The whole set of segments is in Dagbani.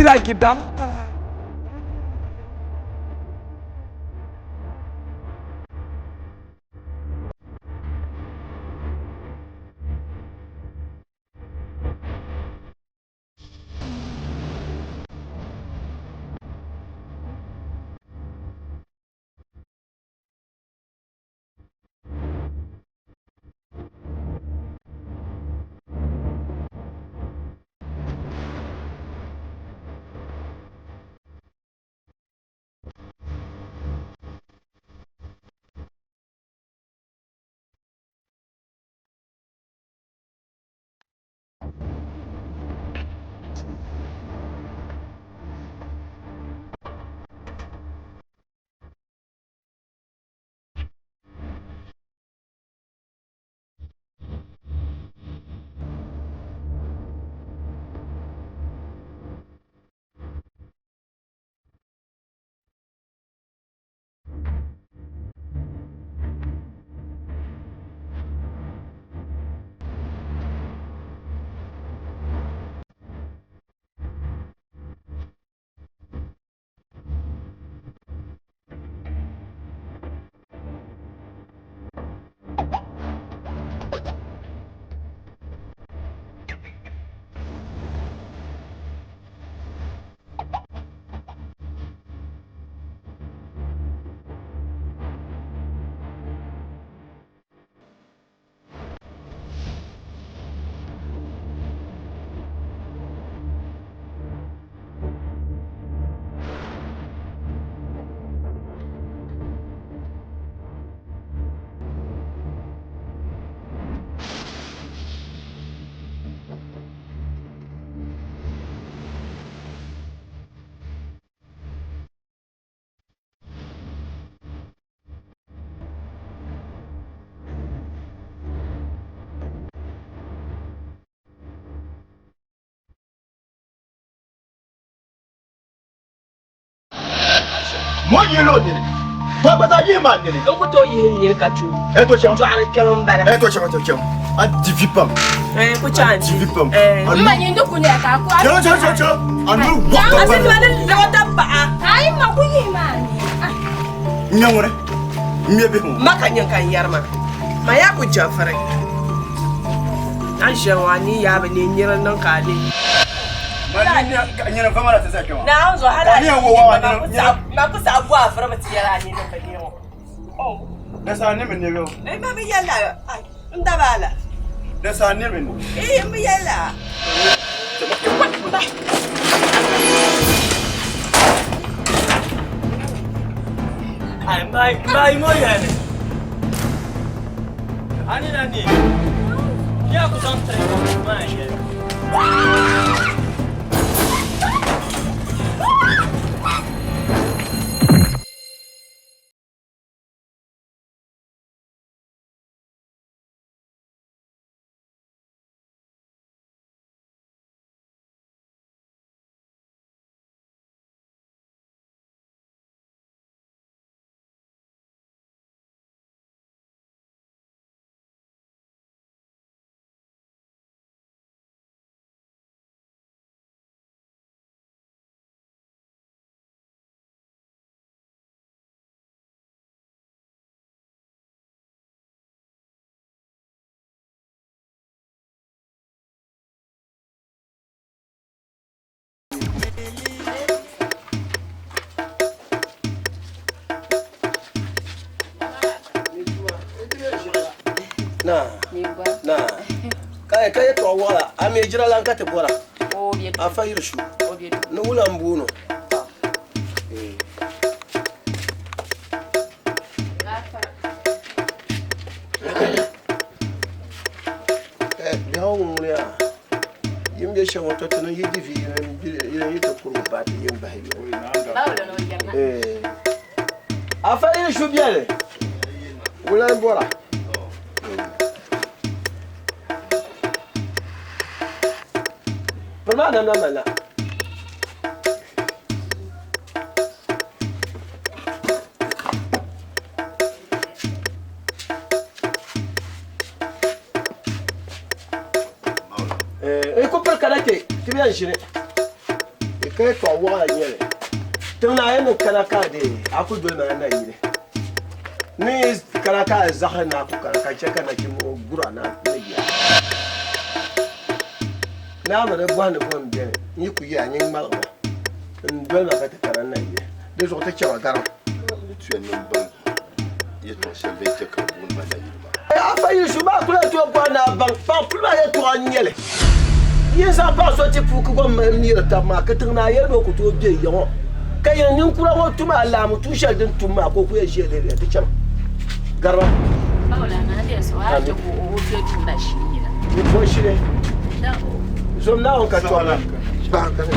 Kira gidan. Mo yi lo nini. To gba zaa yihi maa nini. N ku tooi yihi n nini ka chu. E to chaŋ. Dɔɣiri kpɛm n bala. E to chaŋ to chaŋ. A di vi pam. Eh, ku chaŋ A di vi pam. Eh. A M ma nyin di kuniya ka a ku a. Chaŋ chaŋ chaŋ chaŋ. A nuu wɔɣi A ti doli liɣi paɣa. Ayi ma ku yihi maa ni. Ah. N nya ŋuni. N ŋme bihi ŋɔ. Ma ka nyin ka n yɛri ma. Ma yaa ku jɛfiri. A ni ʒiya ŋɔ a ni yaa bi ne nyiri niŋ ka a ne. Nyini vama la ti zali kpɛma. Naawuni zuɣu hali Ka ni yɛn wo wa maa ma ku saɣi bu a firi bi ti yɛli a nini bi ne ŋɔ. Da saa ne mi ne yo. N ma bi yɛli la n daba la. Da saa ne mi ne. Ee n bi yɛli la. Ai mai mai ŋɔ yɛli. A ni na ni. Ya ku zaŋ tiri maa yɛli. Na na ka ka yɛtɔɣa waɣala a mi jira lan ka ti bɔra afa yiri shu ni wula n booni biɛhagu ŋuni yaa yin bɛ shɛŋa to ti niŋ yi di vi yi ti kurugu paati yin bahi yɔɣu afa yiri shu biɛni wula n bɔra Piri maa namda malila. Eh, ku piri kana kpe ti bɛ yɛn ʒini. Ka yɛtɔɣ wɔɣila n-nyɛ li. Tiŋ naa yi ni kana ka a deei, a ku doli ma na nayili. N ni yi kana ka a zaɣisi ni a ku kana, ka chɛ ka nachimba ŋɔ gur a na ni yiya. Naa mi di bɔhi ni bɔ m-beni, n yi ku yi a, nyin ŋmaligi ma n-doli ma ka ti kana nayili. Di zuɣu ti chɛ ma garima. Di tuya ni m baŋ yɛtɔɣ shɛli din chɛ ka bɛ booni ma nayili maa. Afa Yusu maa kula tooi bɔhi ni a baŋ paɣ puli maa yɛtɔɣa n-nyɛ li. Yi zaŋ paɣ so ti puu ka gom mali neeri tab maa, ka tiŋ naa yɛli ni o ku tooi be ya ŋɔ, ka yɛn ninkura ŋɔ tum alaamu tuun shɛli din tum maa ka o ku yɛn ʒiya lihiri ya ti chama. Gariba. Ni bɔ shili. Zom Naawuni ka tɔbu la. Gariba.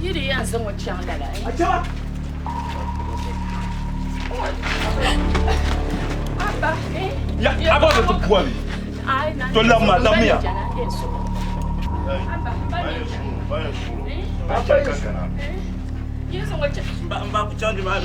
Yi di yɛn zaŋ o chaŋ lala. Ya, a ba ti boli. To lamma, lammiya. Mba ku chaŋ di maa.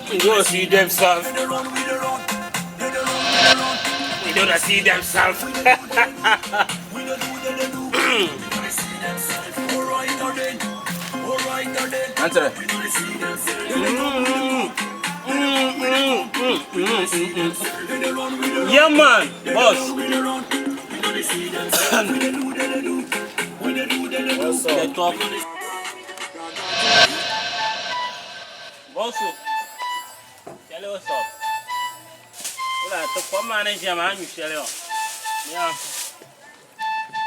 We don't see themselves. We don't see themselves. Antere. Yeah, man, boss. They talk. Boss, tell you what's up. Wala, to kom maa ni ʒiya maa, a ni nyu shɛli o. Yeah.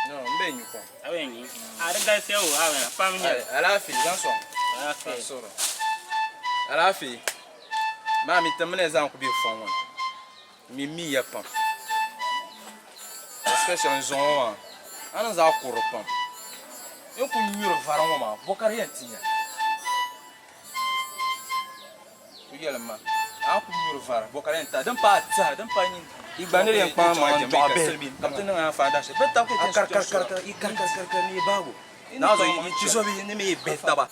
No, n bɛ nyu kom. A bɛ nyu. A di galisiya o, a bɛ pam nyɛ. Alaafee, zaŋ sɔŋ. Alaafee. Sɔrɔ. Alaafee. Maa mi ti mini ya zaŋ ku be fɔŋ ŋɔ ni. Mi mi ya pam. Especially n zuŋɔ maa, a niŋ zaɣ kurili pam. N ku nyuri vari ŋɔ maa, bɔ ka di yɛn ti nya? Ku yɛlim ma, a ku nyuri vari, bɔ ka di yɛn ti a? Din paai tiɛha, din paai nyin Yi gba ni di yɛn kpaŋ maŋa n-dɔɣi bihi. Ka bɛ ti niŋ a anfaani dahin shɛli. Bɛ tab ka yi A ti yɛn kari su kari kpɛri kari sura. kari, yi kari kari kari kari ni yi baagu. Naa zuɣu yi tizo bihi ni mi yi bihi taba.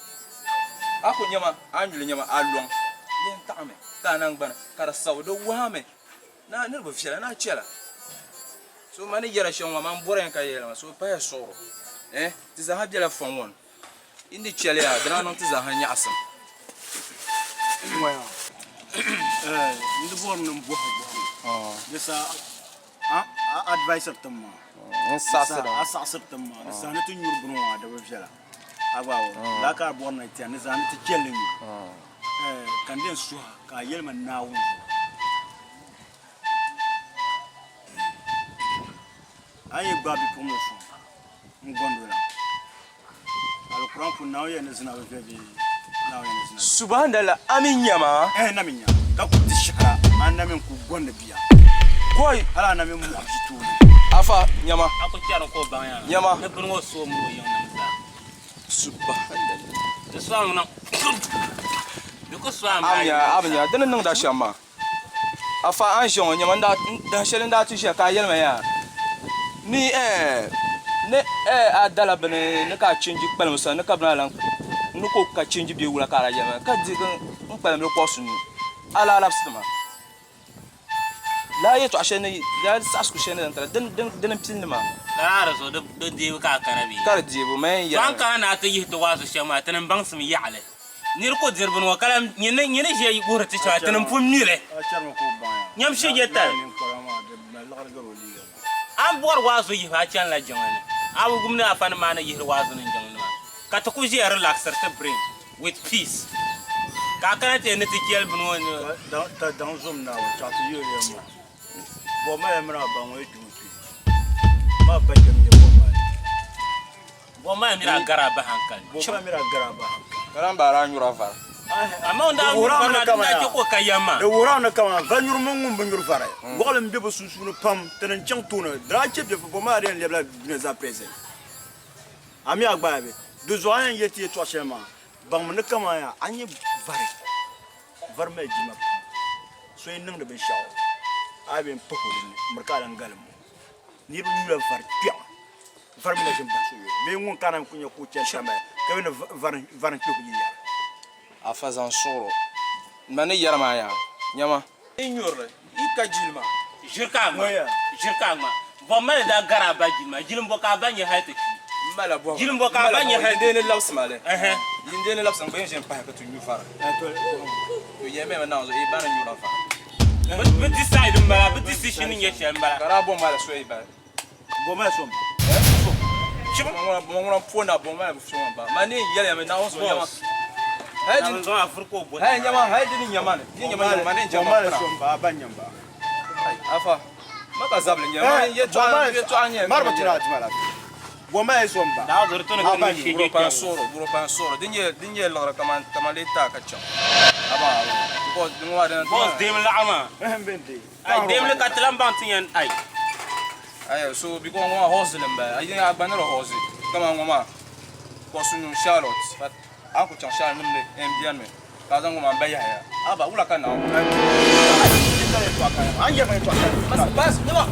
A ku nya ma, a ni yuli nya ma, a lɔŋ di yɛn taɣimi ka a naŋgbani ka di sabi, di wahimi ni a niriba viɛla ni a chɛla. So ma ni yɛra shɛm ŋɔ, man bɔri ya ka yɛli ma, so paya suɣiro. Eh, ti zaaha bela fɔŋ ŋɔ ni. Yi ni chɛli ya, di daa niŋ ti zaaha nyaɣisim. Ŋɔya, eh, n di bɔri ni n bɔhi bɔhigu. Di sa a advisor tim maa. N saɣisiri. A saɣisiri tim maa. Di saha ni ti nyuri bini ŋɔ a di bi viɛla. A gba wo, laa ka a bɔri ni ti ni zaa ni ti chɛli li nyu. Eh, ka n den suha ka a yɛli ma Naawuni zuɣu. A yi gbaai bipuɣimbila so n-gɔndi o la, Alikuran puuni Naawuni yɛli ni zina bi viɛli bee Naawuni yɛli ni zina viɛli? Subahanda a mi nya maa? Ɛɛh, n na mi nya, ka ku di shɛhira, a na mi n-ku gɔndi bia. Kɔi! Hal a na mi m-mɔɣi bia tooni. Afa, nya ma. A ku chɛri ka o baŋ ya Nya ma. ni bini ŋɔ sooi mini o yiŋnim zaa. Subahanda. Di sɔŋ niŋ. Di ku sɔŋ A mi nya, a bi nya, di ni niŋda shɛm maa. Afa a ni ʒiya ŋɔ nyama dahin shɛli n daa ti ʒiya ka a yɛli ma yaa ni ni a dala bini ni ka a chenji kpalim sani ni ka bini lan ni ko ka chenji bee wula ka a daa yɛli ma ka deegi n kpalim di kɔbisi nu a laa labisi ti ma lala yɛltɔɣa shɛli ni lala saɣisigu shɛli ni zaŋ tira dini m pili ni maa. Lala di zuɣu di deebu ka a kana bee? Ka di deebu man yɛn yɛli mi. To a ni kana ni a ti yihi ti waazu shɛm maa ti ni baŋsim yaɣili. Nir ku diri bini ŋɔ ka lan nyini ʒiya wuhiri ti shɛba, tinim pun mi li. Nyam shije tali. A ni bɔri waazu yihibu a chanila jiŋli ni, A bi wum ni afa nim maa ni yihiri waazu ni jiŋli maa ka ti ku ʒiya relaxiri ti brain with peace ka a kana ti yɛli ni ti chɛli bini ŋɔ ni. Ka daŋ zom Naawuni chaɣ ti yuli ya maa. Bɔmaya mini a ba ŋɔ yi dumi kpe. Ma ba kpɛm nyɛ bɔmaya. Bɔmaya mini a gari a ba hankali. Bɔmaya mini a gari a ba hankali. Ka lan baari a nyura vari. Amaa o ni daa nyuri vari maa, di daa chɛ ka o ka yɛm maa. Di wuhirami ni kaman va nyuri mini ŋun bi nyuri vari, wɔɣilim be bɛ sunsuuni pam. Ti ni chaŋ tooni, di daa chɛ bɛ bɔmaya di yɛn lɛbila dunia zaa president. A mi a gbaai bɛ? Di zuɣu a ni yɛn yɛli ti yɛtɔɣ shɛli maa, baŋmi ni kaman yaa a nyɛ vari, vari mali jilima pam. So yi niŋdi binshɛɣu, a yi bi yɛn pahi o dinni, miri ka a lan galim o. Niriba nyula vari kpiɛɣu, vari mi na ʒini bahi so yoli bee ŋun kana n-kuli nya ka o chani sambani ka bɛ ni vari n-kpiɛh o yinyara. Afa zaŋ suɣiro ma ni yɛri maa yaa nyama. Yi nyuri li, yi ka jilima. Ʒiri ka a ŋma, ʒiri ka a ŋma. Bɔ mali daa gari a ba jilima? Jilim bɔ ka a ba nya hali ti kpi? M mala bɔhima. Jilim bɔ ka a ba nya hali ti Yin deei ni labisi ma li. Yin deei ni labisi n gba yɛn ʒini pahi ka ti nyu vari. To yɛlimiya ma Naawuni zuɣu yi ba ni nyurila vari. Bɛ decide m-bala, bɛ decision ni nyɛ shɛli m-bala. Ka daa bɔ mali so yi ba. Bɔ mali so m-ba. Ma ŋuna m-po na bɔ mali so m-ba. Ma ni yɛn yɛliya mi Naawuni zuɣu nyama. Hali di hali nyama hali di ni nyama ni di nyama nyama ma ni jɛma Bɔ mali pina. so m-ba, a ba n-nyɛ m-ba. Afa, ma ka zabili nyɛ, ma yɛtɔɣa yɛtɔɣa nyɛ. Mari bi tira a dima la. Bɔ mali so m-ba. Daa zuri tuni A ba ka n-nyɛ. shee Buro pan suɣiro, buro pan suɣiro, din nyɛ din nyɛ liɣiri kaman kaman lee taa ka chaŋ. Aba because din ŋɔ maa dina Boss deemi laɣa maa. Ɛhɛn bɛ n-deei. Ai deemi li ka ti lan baŋ ti yɛn ai. Ayi so because ŋɔ maa hɔɔzi li m-bala. A yi a gba ni di hɔɔzi kaman ŋɔ maa kɔsu nyuŋ Charlotte but a ni ku chaŋ Charlotte nimdi ɛn beni mi ka a zaŋ ŋɔ maa m-ba Yahaya. Aba wula ka Naawuni. A ni yɛri ma yɛtɔɣa shɛli. Bas, nyama.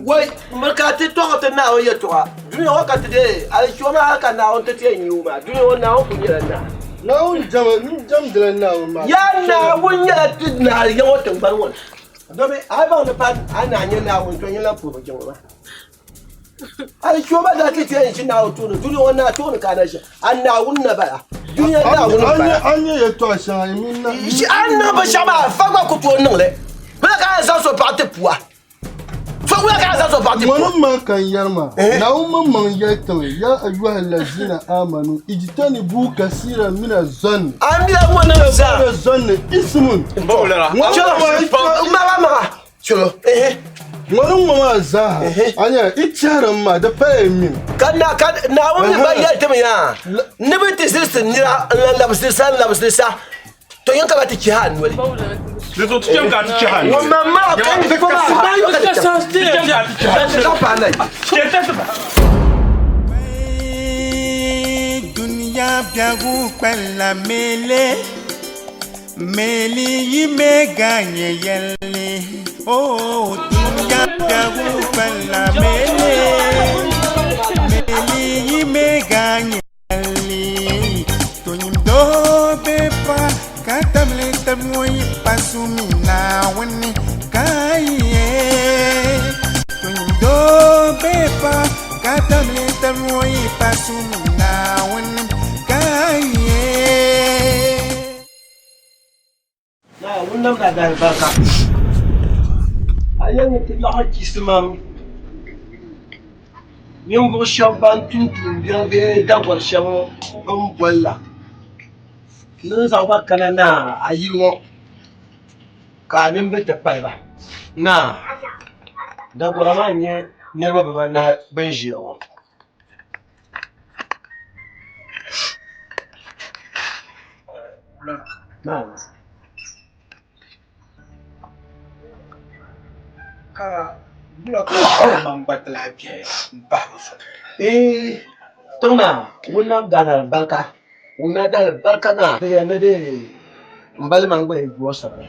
Wai miri ka ti tɔɣi ti Naawuni yɛtɔɣa dunia ŋɔ ka ti deei alichiba maa hali ka Naawuni ti ti yɛn nya o maa dunia ŋɔ Naawuni kuli nyɛla naa. Naawuni jɛma n jɛmdila Naawuni maa. Yaa Naawuni nyɛla ti naa ya ŋɔ tiŋgbani ŋɔ ni. Domi a yi baŋ ni pa a naa nyɛ Naawuni to nyini lan puhi bi jiŋli maa. Alichiba daa ti ti yɛn ʒi Naawuni tooni dunia ŋɔ naa tooni ka a na ʒi a Naawuni na bala dunia Naawuni m-bala. A nya yɛtɔɣa shɛŋa yi mini na. A ni niŋ binshɛɣu maa fa gba ku tooi niŋ li. Bɛ ka a zaŋ so paɣa ti pua. Fa gba ka a zaŋ so paɣa ti pua. Ŋɔnim maa ka n yɛri maa, Naawuni maŋmaŋ yɛli tiŋli, Ya ayuha lazina amanu, ijtanibu kasiran mina zanni. A mila ŋɔnim zaa. Ba'da zanni ismun. Chɛlo, m ba maŋa. Chɛlo, ehe. Ŋɔnim ŋɔ maa zaa, a nya, i tɛhirimi maa, di pala yi mini. Ka na, ka Naawuni mi gba yɛli ti mi yaa, ni bɛ ti zilisi nira n-lan labisili sa, n-labisili sa, to yin ka ba ti chihi a noli. Di zuɣu ti chɛmi ka a ti chihi a noli. Ŋun maŋ maa ka n kpɔŋ a maa yɔ ka ti chɛm. Ti chɛmi ka a ti chihi a noli. Ka paai na yi. Chɛ ti ti Dunia biɛhigu kpɛrila mele. Meli yi me ganye yɛlli oh dunya biɛhigu kpɛrila mele Meli yi me ganye yɛlli To nyim doo be pa ka tabili tabi ŋɔ yi pa sumi Naawuni ka ye To nyim doo be pa ka tabili tabi ŋɔ yi pa sumi Naawuni ka ye. Naawuni nam la daalibarika. A yɛli ni ti laɣim chisimam ninvuɣ shɛb ban tum tuumbiɛri bee dagɔr shɛb bɛn boli la ni n zaŋ ba kana naa a yili ŋɔ ka a nini bi ti pali ba. Naa, dagɔra maa n-nyɛ niriba bibanahi bɛn ʒiya ŋɔ. Ka wula ka man gba ti lahi biɛhi m-pahi bɛ zuɣu? Eeh tiŋ maa ŋun nam Ghana barika. Wuna dali barika naa. Ti yɛli ni di m bali man gba yi jɔsiri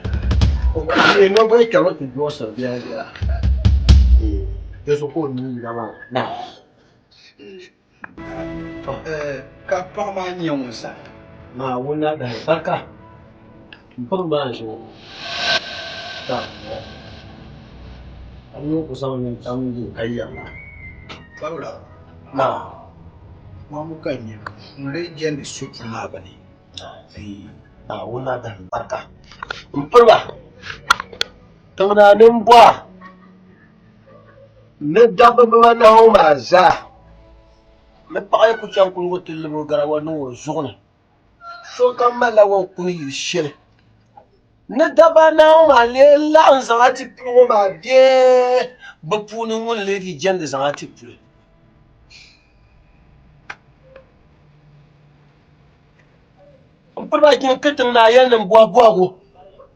ni no gba yi chɛri ti jɔsiri biɛla biɛla di zuɣu ka o nuu yina maa na. Ka paɣa maa nyɛ ŋun sani. Maa wuna dali barika m piri maa n ʒi ka a nuu ku zaŋ nintam yi ka yɛrila. Babila. Naa. Ŋɔŋ ka n nya ŋun lee jɛndi so puli maa bini. Naawuni maa dahi barika m-piri ba tiŋ naa nimbɔra ni dabba bibanahi ŋɔ maa zaa ni paɣa yi ku chaŋ kuliga ti libigi garawa niŋ o zuɣu ni sokam malila o ni kuni yili shɛli ni dabba anahi ŋɔ maa lee laɣim zaŋ a ti puli ŋɔ maa bee bɛ puuni ŋun lee di jɛndi zaŋ a ti puli. M piri ba jini kitiŋ naa yɛli ni m bɔhi bɔhigu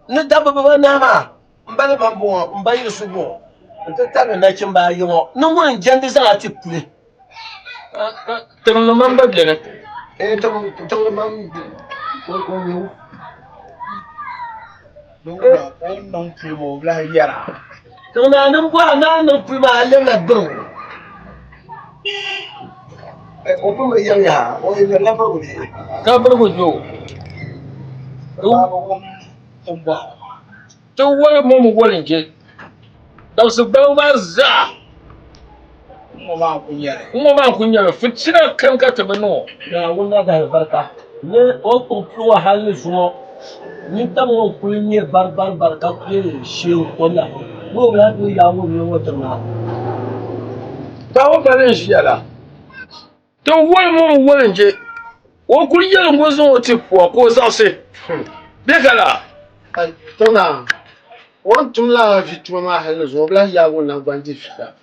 ni dabba bibanahi maa m ba ni ban bɔŋɔ m ba yiɣisi bɔŋɔ nti tabili nachimba ayi ŋɔ ni ŋun n-jɛndi zaŋ a ti puli. Tiŋli man ba beni. Ee, tiŋli man o nyɛ o. O ni niŋ puli maa o bi lahi yɛra. Tiŋ naa ni m-bɔhi a ni a niŋ puli maa a lɛbila gbiriŋ. O pun bi yɛli yaha, o yɛlila birigu bee? Ka birigu nyɛ o. Ti wali mɔmi wali n-je dabisi gbalibu maa zaa. Ŋ-ŋɔ maa n-kuli nyɛli. Ŋ-ŋɔ maa n-kuli nyɛli. Fitina kam ka ti bi niŋ o. Naawuni maa dahi barika ni o kpuɣi puli ŋɔ hal ni zuŋɔ nintam ŋɔ n-kuli nyɛ baribaribari ka kuli shee n-kom la ni o bi lahi tooi yaagi o noli ŋɔ tiri maa. Paɣaba pali n-ʒiya la. Ti woli ŋɔ mi woli n-je o kuli yɛli ŋɔ zaŋ o ti pua ka o zaɣisi bɛ ka laa. Tɔ naa, o ni tum lala vi tuma maa hali ni zuŋɔ, o bi lahi yaagi o naŋgbani di fiila.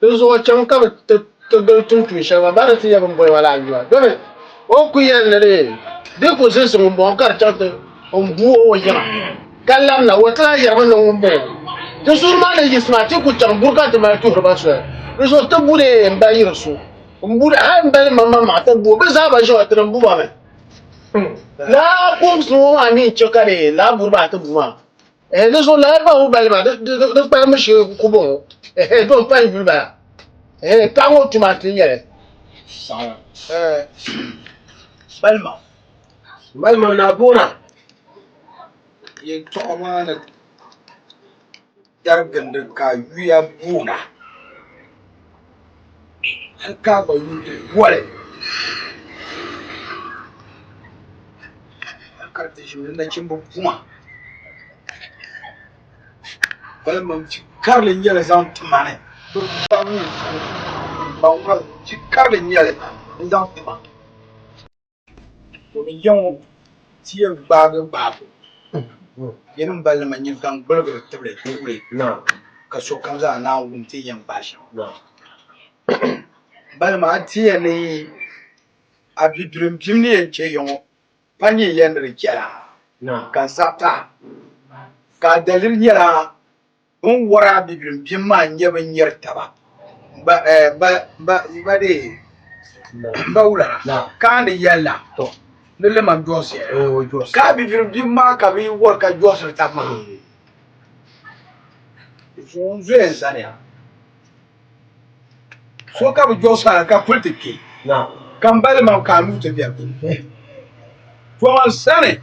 Di zuɣu o chaŋ ka bɛ ti gili tum tuun shɛli maa, bari ti nya bɛ ni boli ma la anyua. Domi o ni kuli yɛli ni di ku zilisi ŋumbɔŋɔ ka di chaŋ ti n bu o o yiŋa ka labina, o ti lahi yɛrimi ni ŋumbɔŋɔ ti suhuri maa ni yiɣisi maa ti ku chaŋ buri ka ti mali tuhiri ba soli. Di zuɣu ti bu di m ba yiri so. M buri hali m bali maŋmaŋ maŋa ti bu bɛ zaa ba ʒiya ti ni bu ba mi. Lala kumsi ŋɔ maa mi n-che ka di lala buri maa ti bu maa. Di zuɣu lala ba ŋɔ bali maa di kpalimbu shee ku bɔŋɔ dom pa n yuli bala. Paɣa ŋɔ tuma nti nyɛli. Balima. Balima naa boona. Yɛltɔɣa maa ni darigindi ka yuya boona hali ka a gba yuli ti boli hali ka di ti ʒimi ni nachimbi puma balima ti karili n nyɛli zaŋ ti ma ni ti karili n nyɛli n zaŋ ti ma To ni yaŋɔ ti yɛn gbaagi gbaabu yɛn n balli ma nyini ka n gbuligiri tibili tuuli ka sokam zaa naan wum ti yɛn gbaai shɛm bali maa a ti yɛn ni a bibirim bim ni yɛn chɛ yaŋɔ pa nyɛ yɛn ni di chɛla ka n sabita ka a daliri nyɛla Bɛ ni wari a bibilim bim maa n-nyɛ bɛ ni nyari taba m-ba wula ka a ni yɛli la ni lima n-jɔɣisiya ka a bibilim bim maa ka bɛ yi wari ka jɔɣisiri taba maa zuɣu n-zoya n-zaniya so ka bɛ jɔɣisiri a ka kuli ti kpe ka m ba lima ka a nuu ti be tɔma n-sani.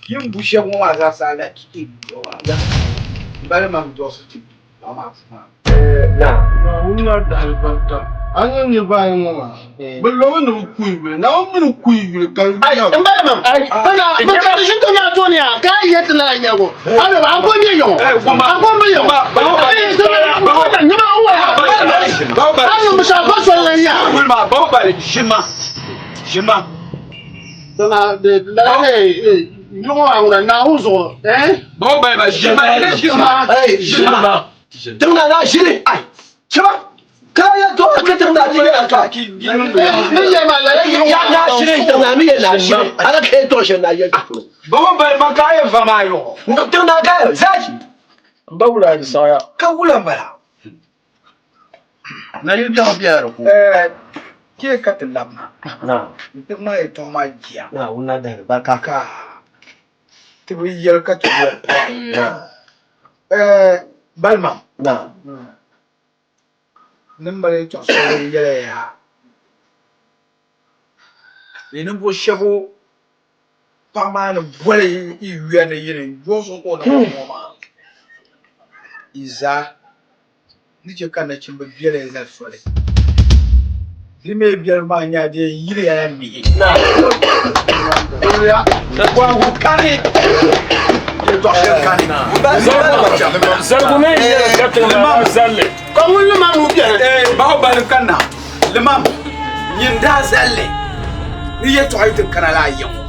Yi ni bu shɛba ŋɔ maa zaa sa la m-bali ma m-dɔɣisi ti paɣa maa puu maa. Naawuni maa dahi alibarika. A ni nyɛ niriba ayi ŋɔ maa, bɛ lomi ni bɛ ku yi yuli. Naawuni mi ni ku yi yuli ka yi Ai, m bali mam. Bana, bɛ ka di ʒini naa tooni ya, ka a yɛ ti lala nyɛgu. A bɛ a ko bɛ yɔŋɔ. A ko bɛ yɔŋɔ. Ee, nyɛma n waya. A ni musa ko soli la ya. Ʒima, ʒima. Tana de la eh yɔŋɔ maa ŋuna Naawuni zuɣu eh. Bawo bali ba ʒima ʒima ʒima tiŋna naa ʒili ai chɛba ka ya to ka tiŋna ti yɛla ka mi yɛ ma la ya naa ʒili tiŋna mi yɛ naa ʒili ala ka yɛ tɔɣ shɛli naa yɛ Bawo bali ma ka yɛ va maa yɔŋɔ tiŋna ka yɛ zaaji N ba wula di saɣaya. Ka wula n bala Na yi biɛɣu biɛla di ko. Kpe ka ti labina n-ti ŋmaai yɛtɔɣa maa jia ka ti bi yɛli ka ti yoli pɔi. Balimam, ni mali yɛtɔɣ shɛli yɛla ya ni ninvuɣ shɛb paɣ maa ni boli yi yuya ni yi ni yɔɣ so ka o niŋ ŋɔ maa, yi zaa ni chɛ ka nachimba biɛla yi zali soli. Di mi biɛligu maa nyɛla di yɛn yiliya la mihi. Bɔhigu kani, yɛltɔɣ shɛli kani. Zaligu mi yɛli ka tiŋ maa zalli. Ka ŋun limam nuu beni. Bahu bali kanna, limam nyin daa zalli ni yɛltɔɣa yi ti kana laa ya ŋɔ.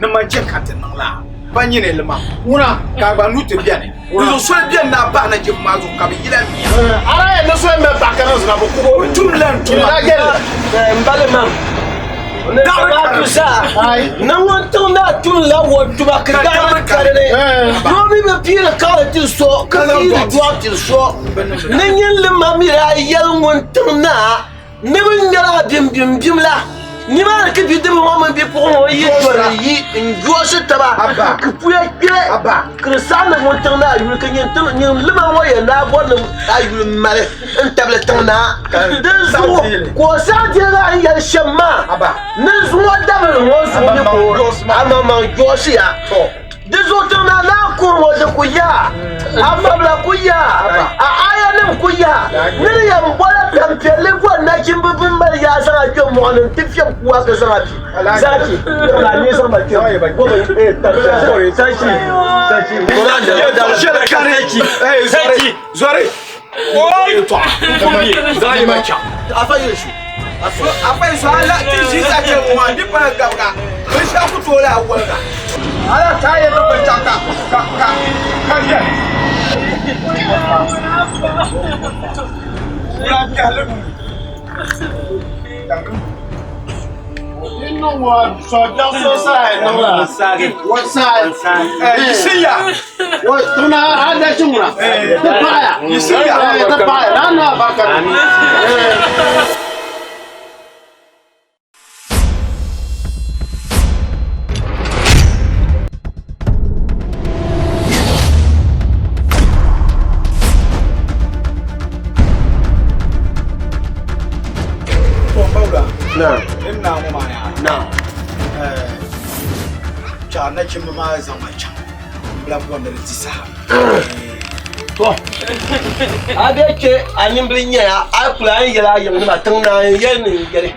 Ni man chɛ ka ti niŋ laa, pa nyini limam. Ŋuna. Ka a gba nuu ti beni. Di zuɣu soli beni ni a bahi nachimba maa zuɣu ka bɛ yila mia. A daa yɛn ni soli mali paɣa ka niŋ zina bɛ kubo. O tum la n tuma. M ba limam. Ni zaa ni ŋun tiŋ naa tum la o tuma ka daɣiri kani ni doo mi bi piiri kaɣili ti so ka piiri dɔɣi ti so ni nyin limam mi daa yɛli ŋun tiŋ naa Ni bɛ ŋmɛri a bimbimbim la, nimaani ka bidibbi ŋɔ mini bipuɣiŋ ŋɔ yi dɔri yi n-joosi taba ka puya kpe ka di saɣim ni ŋun tiŋ naa yuli ka nyin lima ŋɔ yɛn daa bɔri ni a yuli mali n-tabili tiŋ naa. Dinzuɣu ka o saɣi deegi a ni yɛli shɛm maa ni zuŋɔ dabili ŋɔ zuɣu ni ka o amaŋmaŋ joosi ya. Di zuɣu tiŋ naa naa kuri ŋɔ di ku yaa, a fabila ku yaa, a aayanim ku yaa. Ni di yɛn bɔla tampiɛlli bɔri nachimba bɛn mali yaa zaŋ a kpe mɔɣu ni nti fiɛb kuwa ka zaŋ a pi. Zaki, tiŋ naa ni zaŋ ba kpe goma tampiɛlli. Zaki, zaki, Zaki, zɔri, Afa Yesu. Afa Yesu ala ti ʒi sa chɛ ŋɔ maa di pala gabiga binshɛɣu ku tooi lahi woliga ala ka a yɛn niŋ binshɛɣu ka ka ka ka yɛli wula biɛhili Yisiya. Yisiya. Chaɣa nachimba maa zaŋ ma chaŋ n-bila bɔndi di ti saha. To, a bɛ kpe a nimbili nyɛya a kuli a ni yɛli a yiŋnima tiŋ naa n yɛli ni n yɛli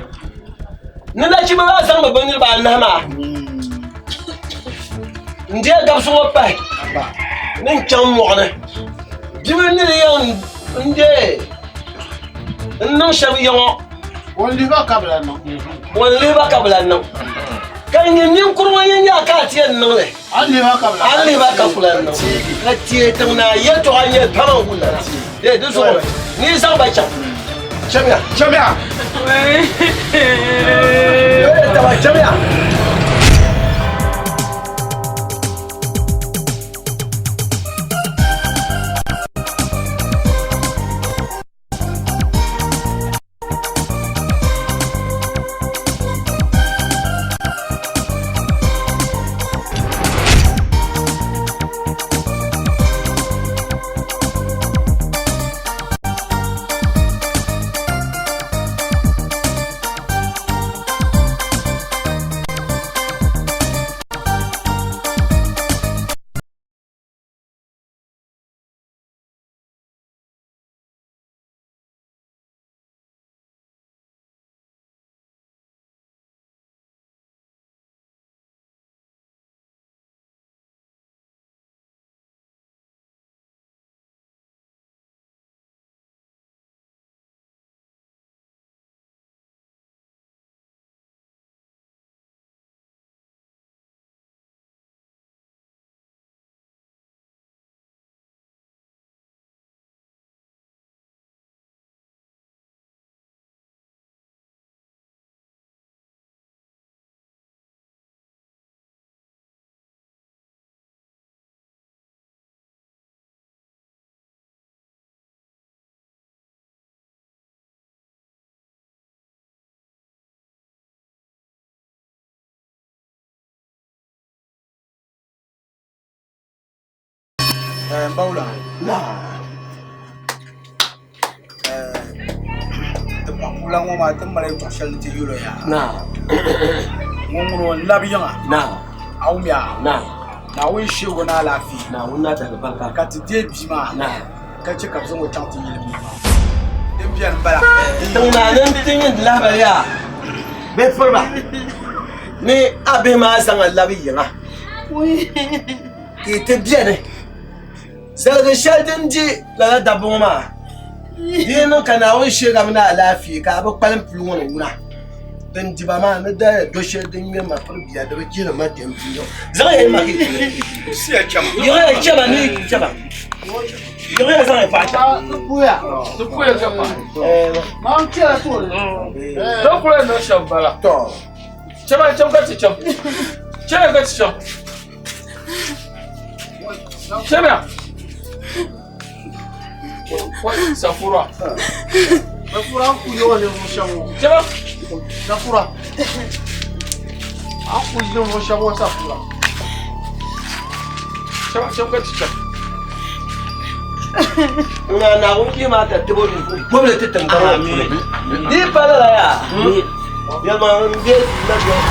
ni nachimba maa zaŋmi bɛ niriba anahi maa n-deei gabisi ŋɔ pahi ni n chaŋ mɔɣuni bibili ni di yɛn n-deei n-niŋ shɛm ya ŋɔ Ŋun lihi ba ka bi lahi niŋ. Ŋun lihi ba ka bi lahi niŋ. Ka nyin ninkuri ŋɔ yɛn nya ka a ti yɛn niŋ li. A lihi ba ka bi lahi. A lihi ba ka ku lahi niŋ. Ka teei tiŋ naa yɛltɔɣa nyɛ pam n-ku lana. Dee di zuɣu ni yi zaŋ ba chaŋ. Chamiya. Chamiya. Dole taba chamiya. N ba wula. Ti paɣa ŋɔ maa ti mali yɛltɔɣa shɛli ni ti yɛl o yaa. Ŋɔ ŋuni o n-labi yiŋa. A wumya? Naawuni sheeg o ni alaafee. Ka ti deei bia maa ka chɛ ka bɛ zaŋ o chaŋ ti yili bia maa. Din beni m-bala. Tiŋ maa ni n-ti nyin lahibali yaa bɛ piriba ni a bihi maa zaŋ a labi yiŋa ka yi ti beni. Zaligi shɛli din di lala dabba ŋɔ maa, di yi niŋ ka Naawuni sheegami ni alaafee ka a bi kpalim puli ŋɔ ni wuna, din di ba maa ni daya do shɛli din ŋmɛ ma piri bia di bi jihiri ma dɛm bia ŋɔ. Zaŋ ya yi ma ka yi kuli. Yiɣiya chɛba ni yi chɛba. Yiɣiya zaŋ yi paɣa chɛba. Ti puya. Ti puya ka paɣa. Maa n kpɛla tooni. Ti kuli niŋ shɛm bala. Chɛba chɛm ka ti chɛm. Chɛba ka ti chɛm. Chɛmya. Safura. Safura an ku yawa ninvuɣu shɛba ŋɔ. Chɛba. Safura. An ku ninvuɣu shɛba ŋɔ safura. Chɛba chɛm ka ti chɛm. Ŋa Naawuni bia maa ka tibo gbubili ti tiŋgbani ŋɔ puuni. Di yi pa lala yaa, yɛlimaŋli m be na doli.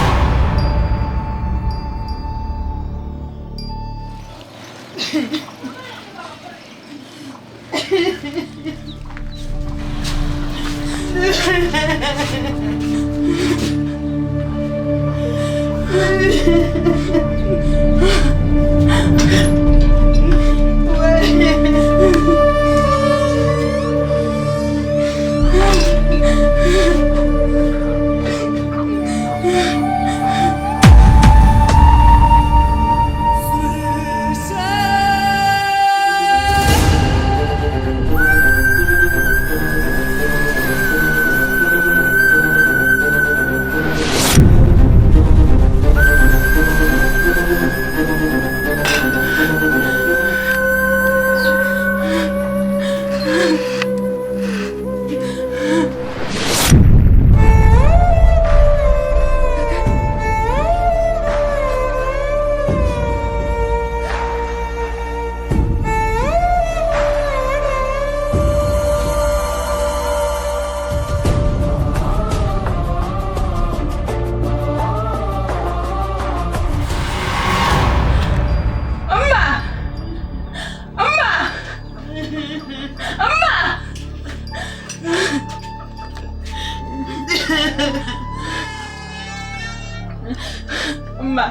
Mma.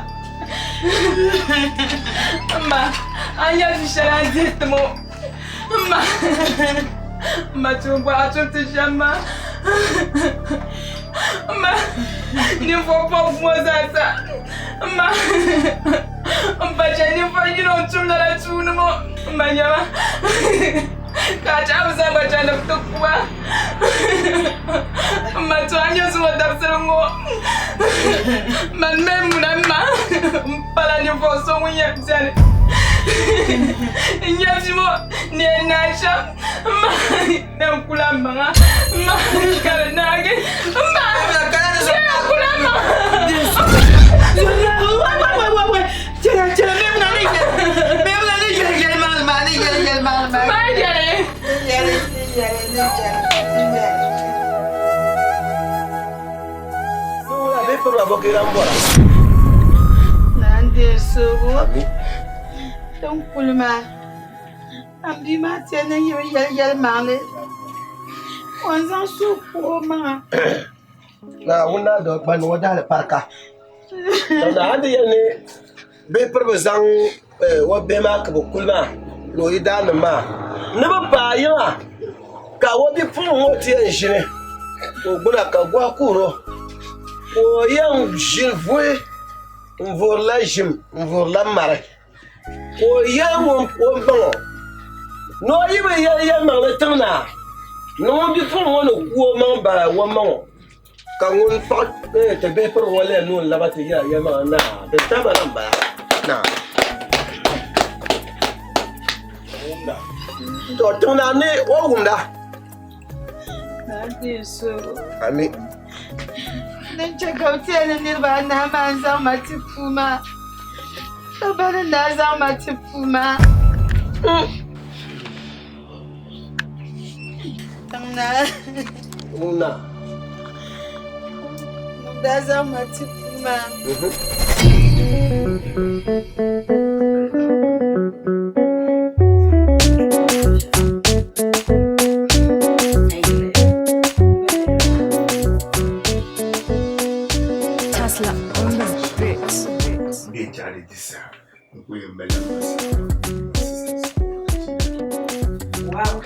Mma, a nya vi shɛli a ni dihi ti ŋɔ. Mma. Mma tuun bɔri a tum ti shɛm maa. Mma, ninvuɣ bɔbigu ŋɔ zaa sa. Mma, m ba chɛ ninvuɣ yino n-tum lala tuuni ŋɔ. Mma nyama ka a chaɣ bi zaŋ ba chani ni bɛ ti ku ba. Mma to a nyɛ zuŋɔ dabisili ŋɔ. Mani mali muna m ma m pala ninvuɣ so ŋun yɛn beni. N nya bia ŋɔ ni yɛn naai shɛm m ma ni n kula m maŋa m ma ka di naagi m ma ni n kula m maŋa. Ma yɛli. Naa n-deei soobu din kuli maa ka m bia maa ti ni yi bi yɛli yɛlimaŋli o ni zaŋ suhu ku o maŋa. Naawuni naa doo kpani o dahali parika. A ni ti yɛli ni bihi piri bi zaŋ o bihi maa ka bi kuli maa ni o yidaannim maa ni bi paai yiŋa ka o bipuɣiŋ ŋɔ ti yɛn ʒini ka o gbuna ka gɔhi kuhiro ka o yɛn ʒini vuhi n vuhirila ʒim n vuhirila mari ka o yɛli o ba ŋɔ ni o yi bi yɛli yɛlimaŋli tiŋ naa ni ŋun bipuɣiŋ ŋɔ ni ku o maŋ bala o ma ŋɔ Ka ŋun paɣ ti bihi piri ŋɔ lɛm ni o laba ti yɛla yɛlimaŋli naa din taba la m-bala naa. To tiŋ naa ni o wumda. Ami. Din chɛ ka bɛ ti yɛli ni niriba anahi maa n-zaŋ ma ti puu maa, ka bɛ ni daa zaŋ ma ti puu maa. Tiŋnaa. Ŋuna. Daa zaŋ ma ti puu maa. Tesla on the beat. Bɛ di saha n ku yɛn mali Wow.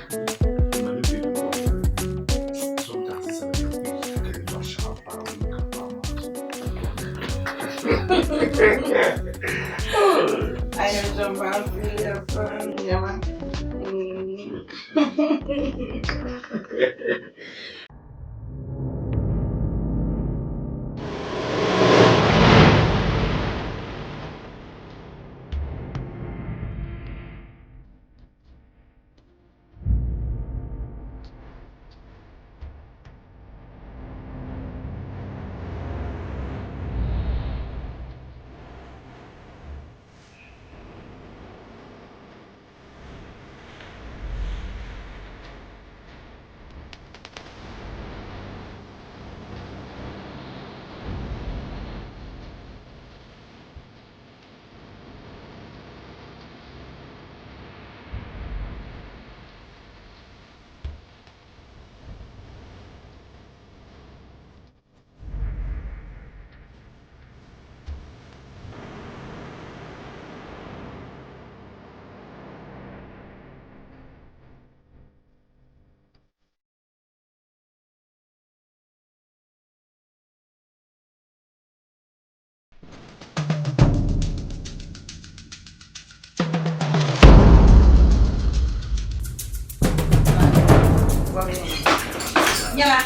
Nyɛma,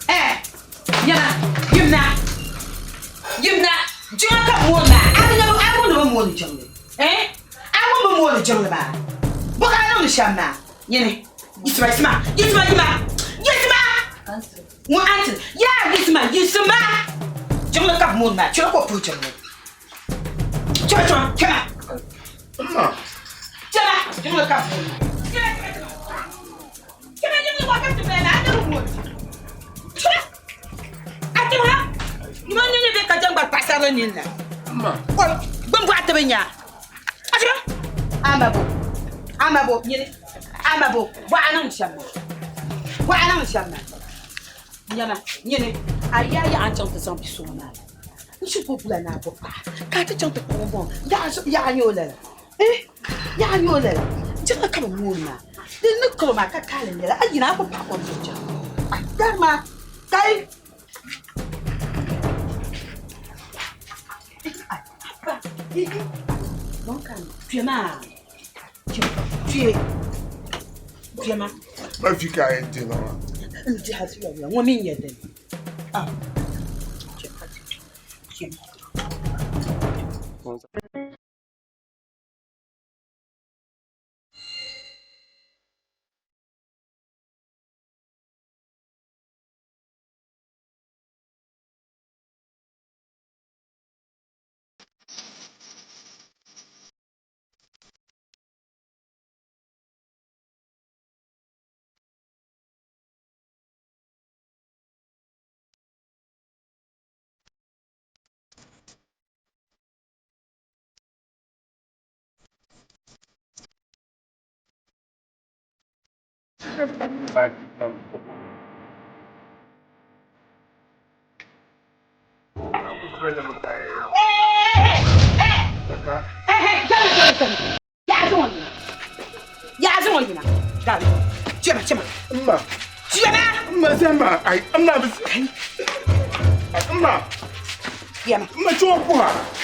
eh, nyɛma, yimna, yimna, jiŋa ka mooni maa, a bi nyɛ a ŋun bi mooni jiŋli, eh, a ŋun bi mooni jiŋli maa, bɔ ka a niŋdi shɛm maa, nyini, yiɣisima, yiɣisima, yiɣisima, yima, yiɣisima, ŋun anti, yaa yiɣisima, yiɣisima, jiŋli ka bi mooni maa, chɛli ka o puhi jiŋli, chɛma, chɛma, chɛma, chɛma, jiŋli ka bi mooni maa, chɛma, chɛma, chɛma. Chɛma jiŋli bɔ ka ti bala maa, a ni bi mooni chɛma, a tiŋa, nima n nini bɛ ka jɛŋgbari paɣasarili nini la, gbini bɔɣu ti bi nya a chɛma, amabo, amabo, nyini, amabo, bɔɣu a niŋdi shɛm maa, bɔɣu a niŋdi shɛm maa, nyama, nyini, a yaa yaɣa n chaŋ ti zaŋ bi so ŋɔ maa n shiri ku bula ni a bo paɣa ka a ti chaŋ ti kpuɣi ŋun bɔŋɔ yaɣa nyɛ o lala. Eh, yaɣa nyɛ o lala jiŋli ka bi mooni maa di ni kabo maa ka kaali nyɛla a yina a ku paɣa kom zuɣu chɛŋ a dari maa kai tuya maa tuye tuya maa Ma fi ka a yɛn ti ma maa. N diha tuya ŋɔ mi nyɛ dini ah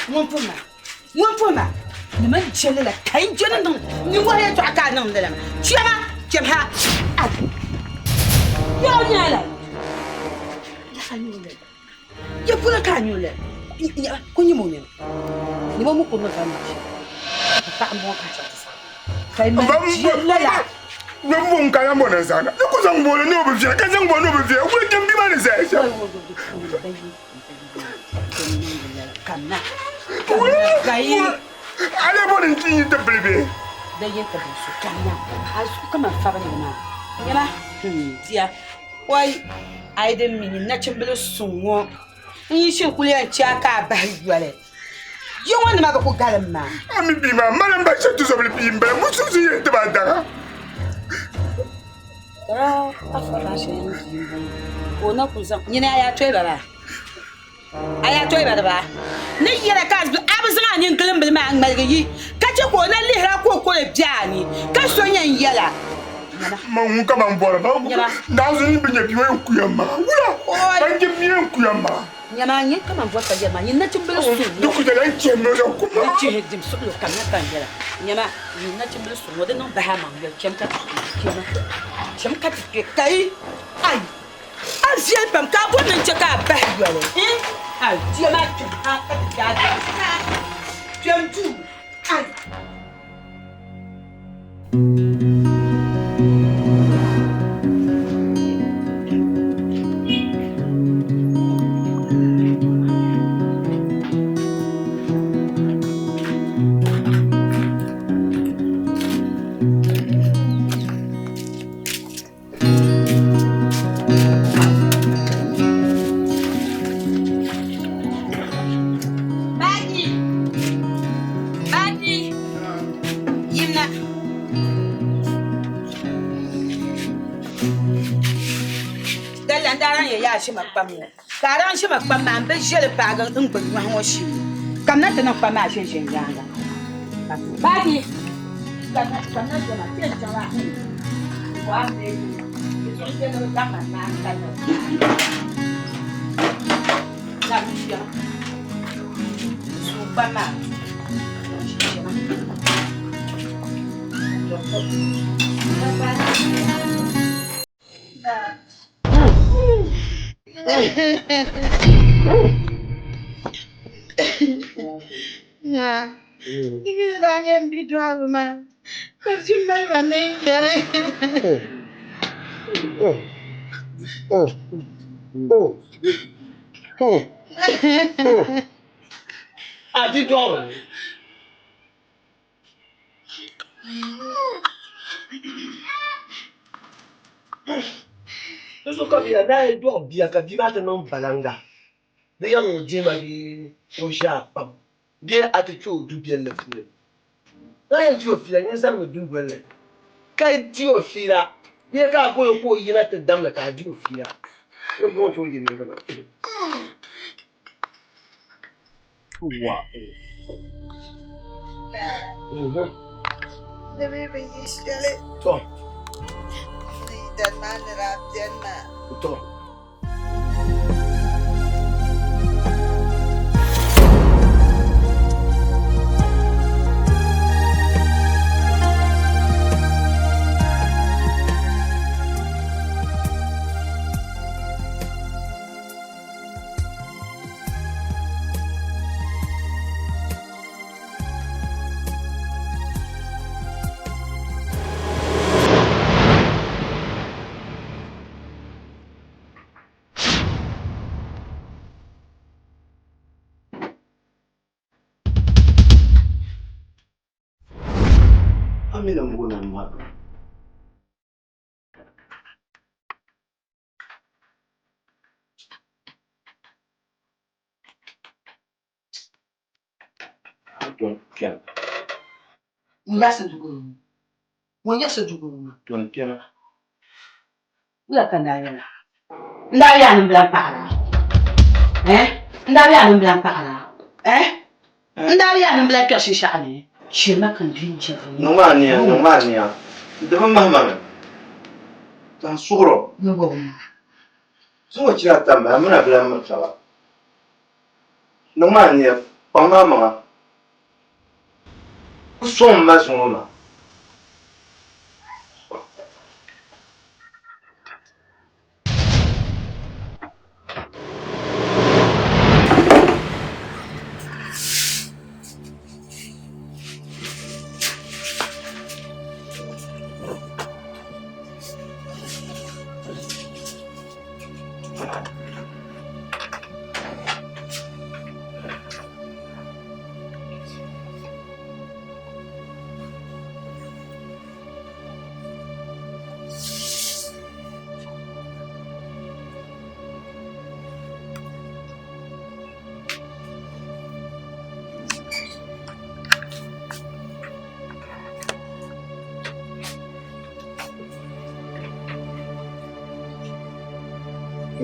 Ŋun puhi ma ni man jɛli la ka n jɛli niŋ ninmɔhi yɛltɔɣa ka a niŋ lala maa chɛma chɛm ha a yaɣa nyɛla yaɣa nyɛla ya polo ka a nyɛ lala ku nyɛ mo nina ni mo mu ku mi van shɛli paɣa n bɔŋɔ ka a chaŋ ti saɣim ka yi mali jɛli lala Nyɛ mbɔŋ ka lan bɔ na zaŋda ni ku zaŋ booni ni o bi viɛla ka zaŋ booni ni o bi viɛla wuli jɛm bia maa ni zaya shɛm. Ale bɔ ni n-ti yi ti pili bee? Di yi ti biri so kamina, a zuɣu kaman fabindi maa. Nyama, hmm, bia, oi, a yi din mi nyin nachimbili suŋ ŋɔ, n yi shiri kuli yɛn chɛ a ka a bahi yoli, yi ŋɔ nima bi ku galim maa. A mi bia maa, mali m-bahi shɛli tizɔbili bia m-bala, musuusi yɛn ti ba a daŋa. Tara afa bahi shɛli ni bia m-bɔŋɔ, ka o na kuli zaŋ, nyini a yaa toyi ba maa. A yaa toyi ba di baa ni yɛla ka a bi zaŋ a nini gilimbili maa ŋmaligi yi ka chɛ ka o na lihir a ka o koli be a ni ka so yɛn yɛla. Ma ŋun ka man bɔri ba naɣizu ni bi nya bia yɛn kuya maa wula ban je bia yɛn kuya maa. Nyama nyɛ kaman bɔri ka yɛri maa nyin nachimbili suŋ ŋɔ. Di ku chɛla n chɛ mi o zaŋ ku maa. Di chihi dim suɣulo kam na ka n yɛla nyama nyin nachimbili suŋ ŋɔ di niŋ bahi a maŋ yoli cham ka ti kpe chama cham ka ti kpe kai ai. A viɛli pam ka a bɔri ni n chɛ ka a bahi yoli. A bia maa kpɛm ha ka ti daa kpɛm duu. Ai! Baaji! Baaji! Yimna. Dala n daa lan yɛn yaa ʒima kpam ŋɔ ka a daa ʒima kpam maa n bi ʒe li paagi n gbubi nyɔhi ŋɔ shee kamina ti niŋ kpam maa ʒe ʒe n nyaaŋa. Baaji! Kamina kamina ʒema kpe n chaŋ maa. A ti dɔɣiri. Di zuɣu ka bia daa yi dɔɣi bia ka bia maa ti niŋ balanga di yɛli o deema bee o ʒe a kpam bee a ti kpe o du biɛlli puuni. A yɛn ti o fiila nyin zanimi dundoli ni ka di o fiila bee ka a boli o ka o yina ti damli ka a di o fiila. Ni bɔŋɔ ti o yi niriba maa. Wa. Di mi bi yi shɛli. To. Ni dan maa ni daa beni maa. To. A mi lan booni m ma. Dɔn kpɛma. Wula ka n daa yɛla? N daa yaa ni bilan paɣira. Eh? N daa yaa ni bilan paɣira. Eh? N daa yaa ni bilan kpɛri shinshɛɣu ni. Chɛ ma ka n di n jɛri. Niŋ maa nia, niŋ maa nia. Di bi mahi ma mi. Ka n suhir o. Zuŋɔ chira ata m-bala, m mini a bi lan miri taba. Niŋ maa nia, kpaŋm a maŋa. Ku sɔŋ m ma zuŋɔ maa.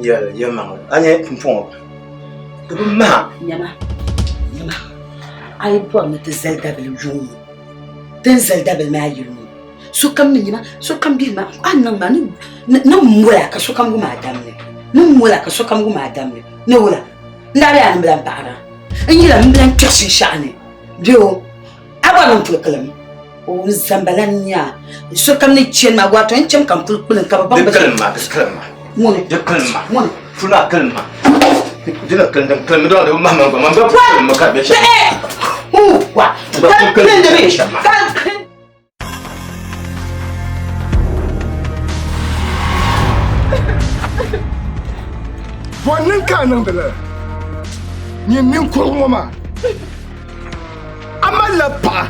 Yɛli yɛlimaŋli, a nya pumpɔŋɔ di bi maha. Nyama, nyama, a yi bɔri ni ti zali dabili yuŋ ŋɔ, ti ni zali dabili maa yili ŋɔ, sokam ni nyama, sokam bihi maa, a ni niŋ maa ni ni mola ka sokam wum a damli, ni mola ka sokam wum a damli, ni wula? N daa bela ni m bi lan paɣira, n yila m bi lan kpɛri shinshɛɣu ni bee o? A gba niŋ puli kilim. O n zamba la nya sokam ni chani maa wato n chani ka n puli kpilim ka bi baŋ Di kilim ma, di kilim ma. Ŋuni. Di kilim ma. Ŋuni. Puli maa kilim ma. Di na kilim, din kilim dɔŋ di bi mahi ma gba, man gba puli kilim ma ka di be shɛm. Huu wa. Gba puli kilim di be shɛm maa. Bɔ niŋ ka a niŋdi lala? Nyin ninkurigu ŋɔ maa, a malila paɣa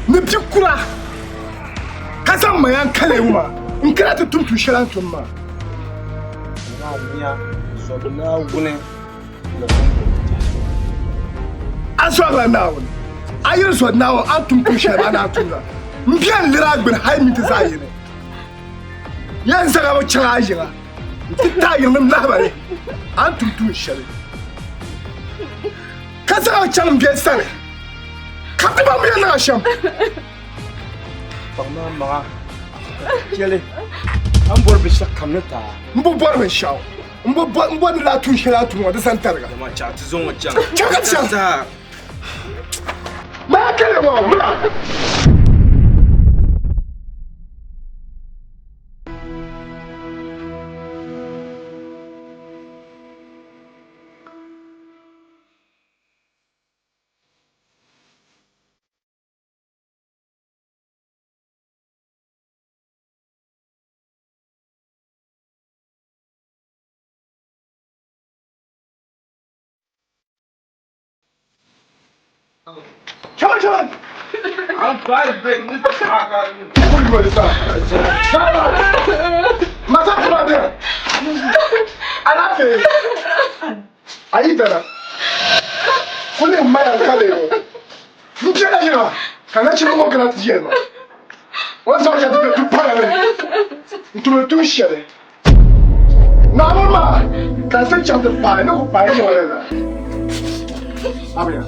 ni bi kura ka zaŋ ma ya n-kali ŋɔ maa n-kana ti tum tuun shɛli a ni tum maa. A zɔrila Naawuni, a yi di zɔri Naawuni a ni tum tuun shɛli maa ni a tum la. M bia n-lir a gbini hal minti zaɣ yini. Yɛn zaŋ a mi chaŋ a yiŋa nti ti a yiŋnim lahibali a ni tum tuun shɛli, ka zaŋ a chaŋ m bia sani ka ti baŋ bɛ yɛn niŋ a shɛm. Kpaŋ maa maŋa ka chɛli a ni bɔri binshɛɣu kam ni ti a. M bi bɔri binshɛɣu. M bi bɔri ni laa tuun shɛli a tum ŋɔ di zani tariga. Chaŋ ti zaŋ o chaŋ. Chaŋ ka ti chaŋ. Maa kali ŋɔ mura. Come on, come on. I'm trying to break this. Masa fura bɛ yan. Ala fɛ yen. A y'i dara. Ko ne ma yan k'ale ye. N jɛla ɲina ka na chini ŋɔ kana ti yɛli ma. O zaŋ ya ti bɛ tu para ni. N tumi tuun shɛli. Naawuni maa ka n ti chaŋ ti paai ni ku paai ŋɔ la. Abiya.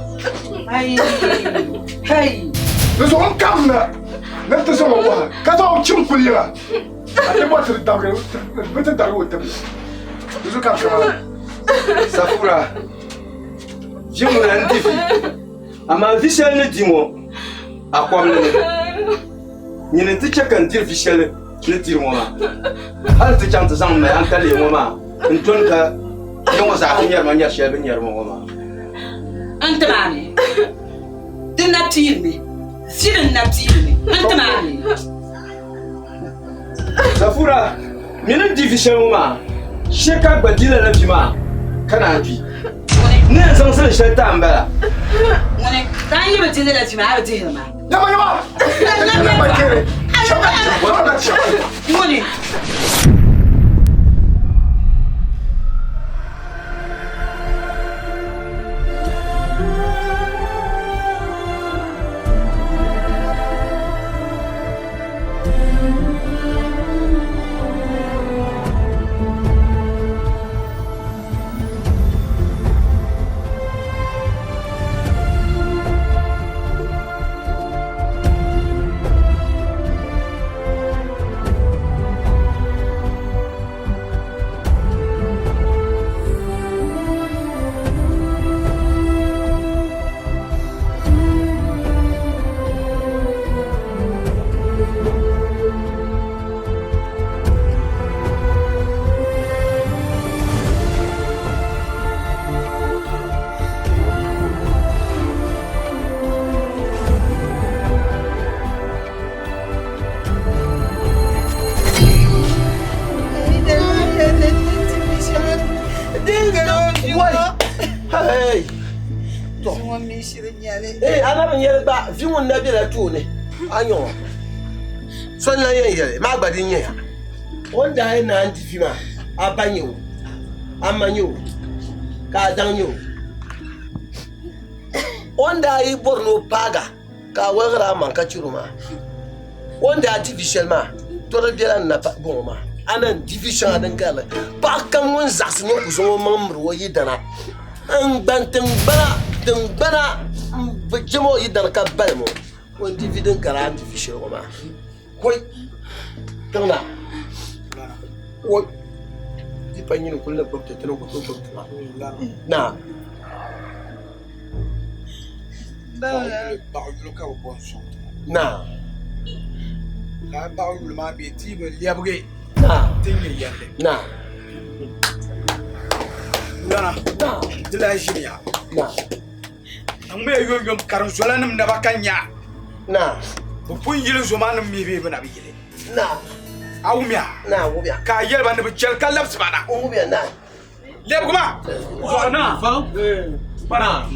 Di zuɣu n kam na ni ti zaŋ o waha ka zaŋ o chim kuli yiŋa ka ti bɔ ti darigi bi ti darigi o tibili. Di zuɣu ka n kama. Safura, vi ŋuna n-di vi, amaa vi shɛli ni di ŋɔ a kɔbili ni. Nyini nti chɛ ka n diri vi shɛli ni diri ŋɔ maa, hal ti chaŋ ti zaŋ m mali ankalee ŋɔ maa n-dɔni ka ya ŋɔ zaa ti nyari ma nyari shɛli bɛ ni nyari ma ŋɔ maa. N tim a mi, di na piirimi, vi din na piirimi, n tim a mi. Safura, mini n di vi shɛli ŋɔ maa, shee ka a gba di lala vi maa ka naan kpi. N ni yɛn zaŋ zilin shɛli ti a m-bala. Ŋuni ka n yi bi di lala vi maa, a bi dihiri ma. Yama yama! Ŋuni. Ee, a na bi nyɛli gba vi ŋun na bela tooni a nya o so n-lan yɛn yɛli maa gba din nyɛya o ni daa yɛn naan di vi maa a ba nyɛ o a ma nyɛ o ka a daŋ nyɛ o o ni daa yi bɔri ni o paaga ka a waligiri a maŋ ka chɛri o maa o ni daa di vi shɛli maa tɔri bela n na bɔŋɔ maa. A na n-di vi shɛŋa din garili. Paɣa kam ŋun zaɣisi ni o ku zaŋ o maŋ miri o yidana n-gbani tiŋgbana, tiŋgbana m-bi jɛm o yidana ka balim o, o ni di vi din gari a ni di vi shɛli ŋɔ maa. Kɔi! Tiŋna! Woi! Di pa nyini n-kuli ni gbubi ti, ti ni ku tooi gbubi ti maa. Naa! Baɣa yuli ka bɛ bɔŋ sɔŋ ti ŋɔ. Naa! Lala baɣa yuli maa bee ti yi bi lɛbigi ti nyɛ yɛlli. Naa! Lana, ti lahi ʒiniya. Niŋmiya yomyom karinzolanim naba ka nya. Naa! Bɛ pun yili zomanim mi bee bɛ na bi yili. Naa! A wumya? Naa, wumya. Ka a yɛli ba ni bɛ chɛli ka labisi ba na. N wumya, naa. Lɛbigi ma! Naa! Naa!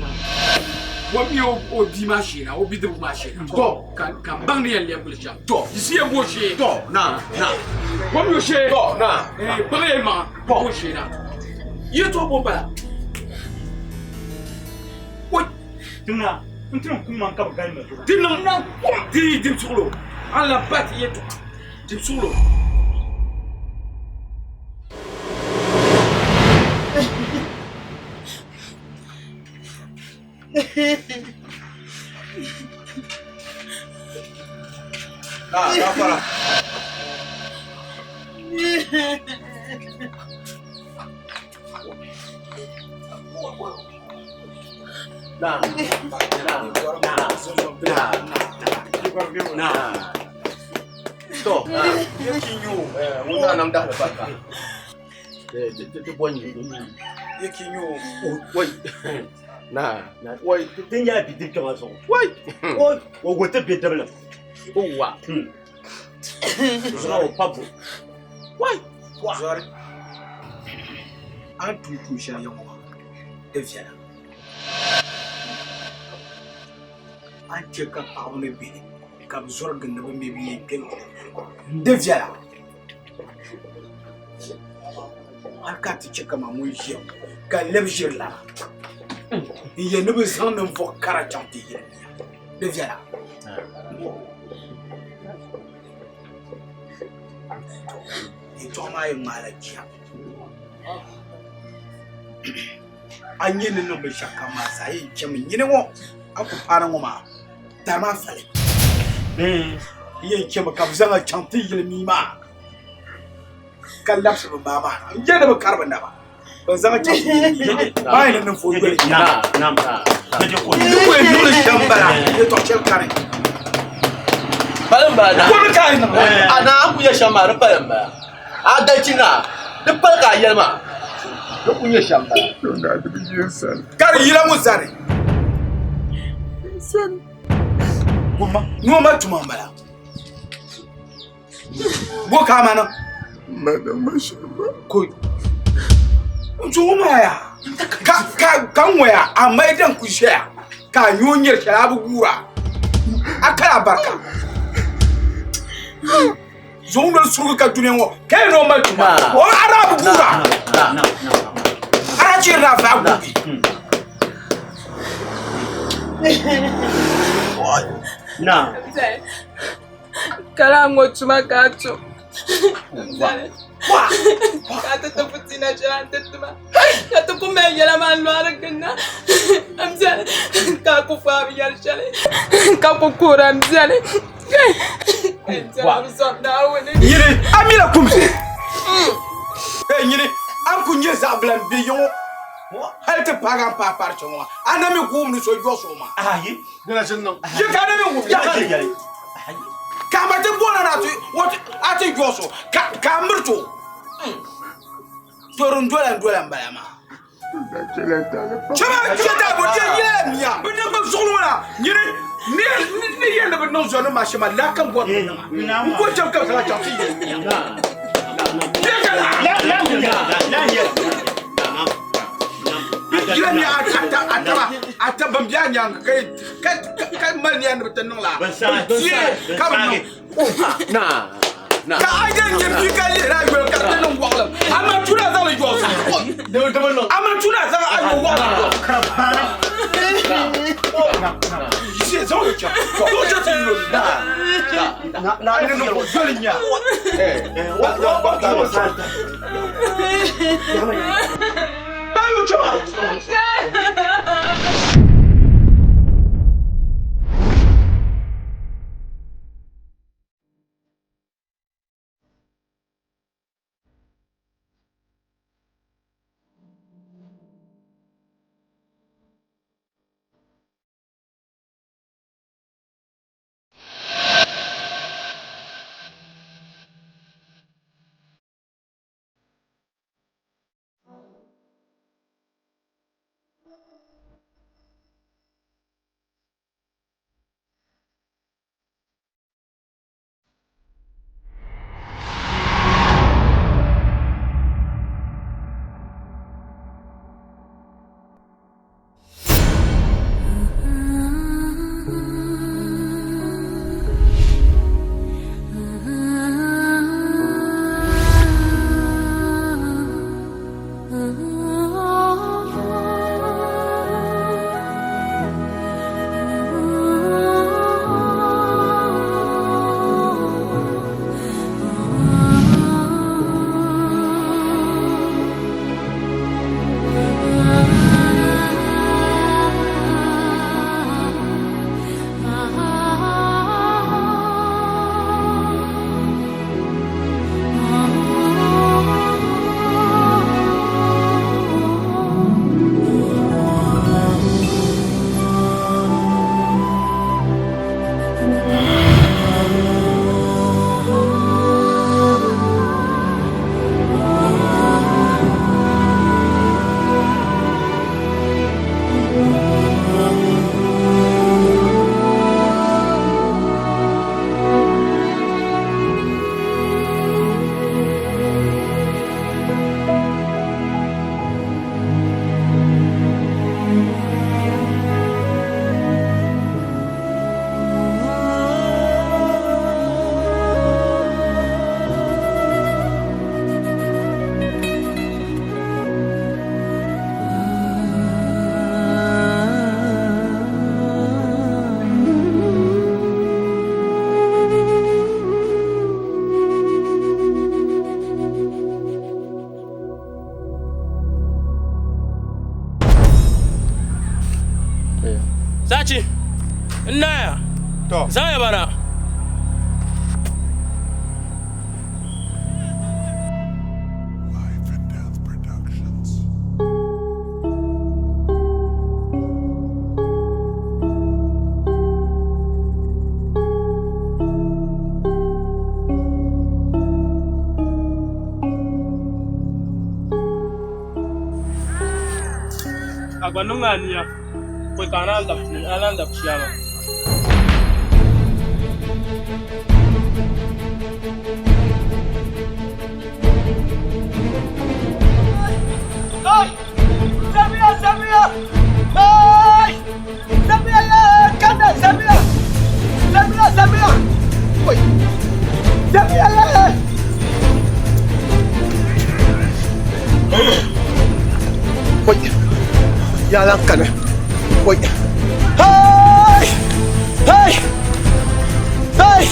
O mi o bia maa shee na, o bidibigi maa shee na. To! Ka n baŋ ni yɛn lɛbigi li shɛm. To! Yi yɛn bo shee. To! Naa! Naa! O mi o shee. To! Naa! Kpaŋ ya yi maŋa. To! Bo shee na. Yɛtɔɣ bo m-bala. O! Tiŋa, n ti niŋ kum maa ka bi galima zuɣu. Di niŋ kum di yi dim suɣulo. A ni lahi ba ti yɛtɔɣa. Dim suɣulo. Ah, gafara. Na, na, na, na. To, ŋun daa nam dahili barika. Ti bɔ nyi. Wai. Na, wai. Ti nyɛla bidib kpɛma zuɣu. Wai. O go ti bidiblim. O wa. Zuɣu o pa bu. Wai. Zɔri. A ni tum tuun shɛli ya ŋɔ maa, di viɛla. A ni chɛ ka paɣaba ni bihi ka bɛ zɔri gindi bɛ mi bɛ yɛn kpe di viɛla. Hal ka ti chɛ kaman ŋun ʒiya ŋɔ ka lɛbi ʒiri lana n-yɛn ni bɛ zaŋ ninvuɣ kara chaŋ ti yili mia, di viɛla. Yɛtɔɣa maa yɛn ŋmaala jia. A nya ni niŋ binshɛɣukam maa zaa yɛn chɛmi nyini ŋɔ a ku paana ŋɔ maa dari maa fali. N yɛn chɛmi ka bɛ zaŋ a chaŋ ti yili mia maa ka labisi bɛ baa maa na. N je ni bɛ kari bɛ naba. Bɛ zaŋ a chaŋ ti yili mia maa. Maa yɛn ni niŋ fo yoli. Di ku yɛn niŋli shɛm m-bala, yɛtɔɣ shɛli kani. Pali m-bala naa. Kuli ka a yi niŋ. A naa a ku yɛ shɛm maa di pali m-bala. A dalichi naa di pali ka a yɛli maa di ku nyɛ shɛm m-bala. Ka di yila ŋɔ zani. Noo ma tuma m-bala. Bo ka a ma niŋ? Ko n zuɣu maa yaa ka ka ka n ŋɔya a mali din ku ʒɛya ka a nyoo nyɛri shɛli a bi guura a kala barika zuɣu noli surugi ka dunia ŋɔ ka yi ni o mali tuma o a daa bi guura a daa chɛri daa fa guugi Na. Kala ŋɔ tuma ka a tum. Ka ti ti fitina shɛli a ti tuma. Ka ti ku mali yɛla maa lɔri ginda. M biɛni ka a ku faai bi yɛli shɛli ka ku kuhira m biɛni. Nyini a mila kumsi. Ee nyini a ni ku nyɛ zaɣ bila m-be ya ŋɔ hali ti paagi a ni paai paari chaŋ ŋɔ maa a na mi ku wum ni so yɔɣis o maa. Yi ka ni mi wum ka ma ti booni na a ti yɔɣis o ka a miriti o to din dola n-dola m-bala maa. Chɛba chɛ daa bi di yɛla mia bi ni gbubi zuɣu ŋɔ na nyini ni yɛn ni bi niŋ zɔri ni maa shɛm maa laa ka bɔri ni niŋa n ko chɛm ka bi zaŋ chaŋ ti yɛli mia yɛla mia a ta bin bɛ a nyaanga ka mali niya ni bi ti niŋ la ka bi niŋ Ka a yɛn nyɛ bia ka lihiri a yoli ka di niŋ wɔɣilim, amaa tu daa zaŋli yɔɣisi amaa tu daa zaŋ a yo wɔɣilim yɔɣisi. Zaŋ o chaŋ, zaŋ o chaŋ ti yuli o. Na ni ninvuɣ zoli n-nyɛ a. Zachi, n naaya. To. Zaŋya ba na. A gba niŋ a nia pɔi ka a naan labi chiyaama. Zamiya, Zamiya! Hey! Zamiya ya kana Zamiya! Zamiya, Zamiya! Wai! Zamiya ya! Wai! Yaran kana. Wai! Hey! Hey! Hey!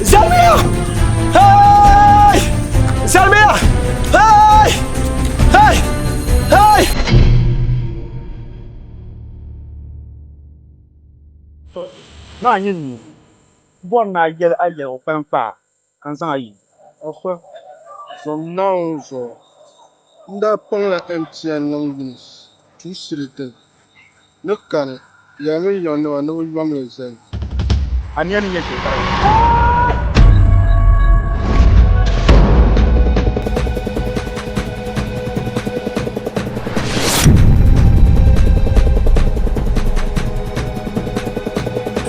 Zamiya! Hey! Zamiya! Hey! Hey! Hey! Naa nyin mi bɔri ni a yɛli a yɛligu kpaŋkpaa ka n zaŋ a yi. Ɔhɔ, zom Naawuni zuɣu, n daa paŋla MTN niŋ Yunis 2 cedi dini ni kani yɛlimi yiŋnima ni bɛ yom li zali. A nia ni nyɛ shɛli.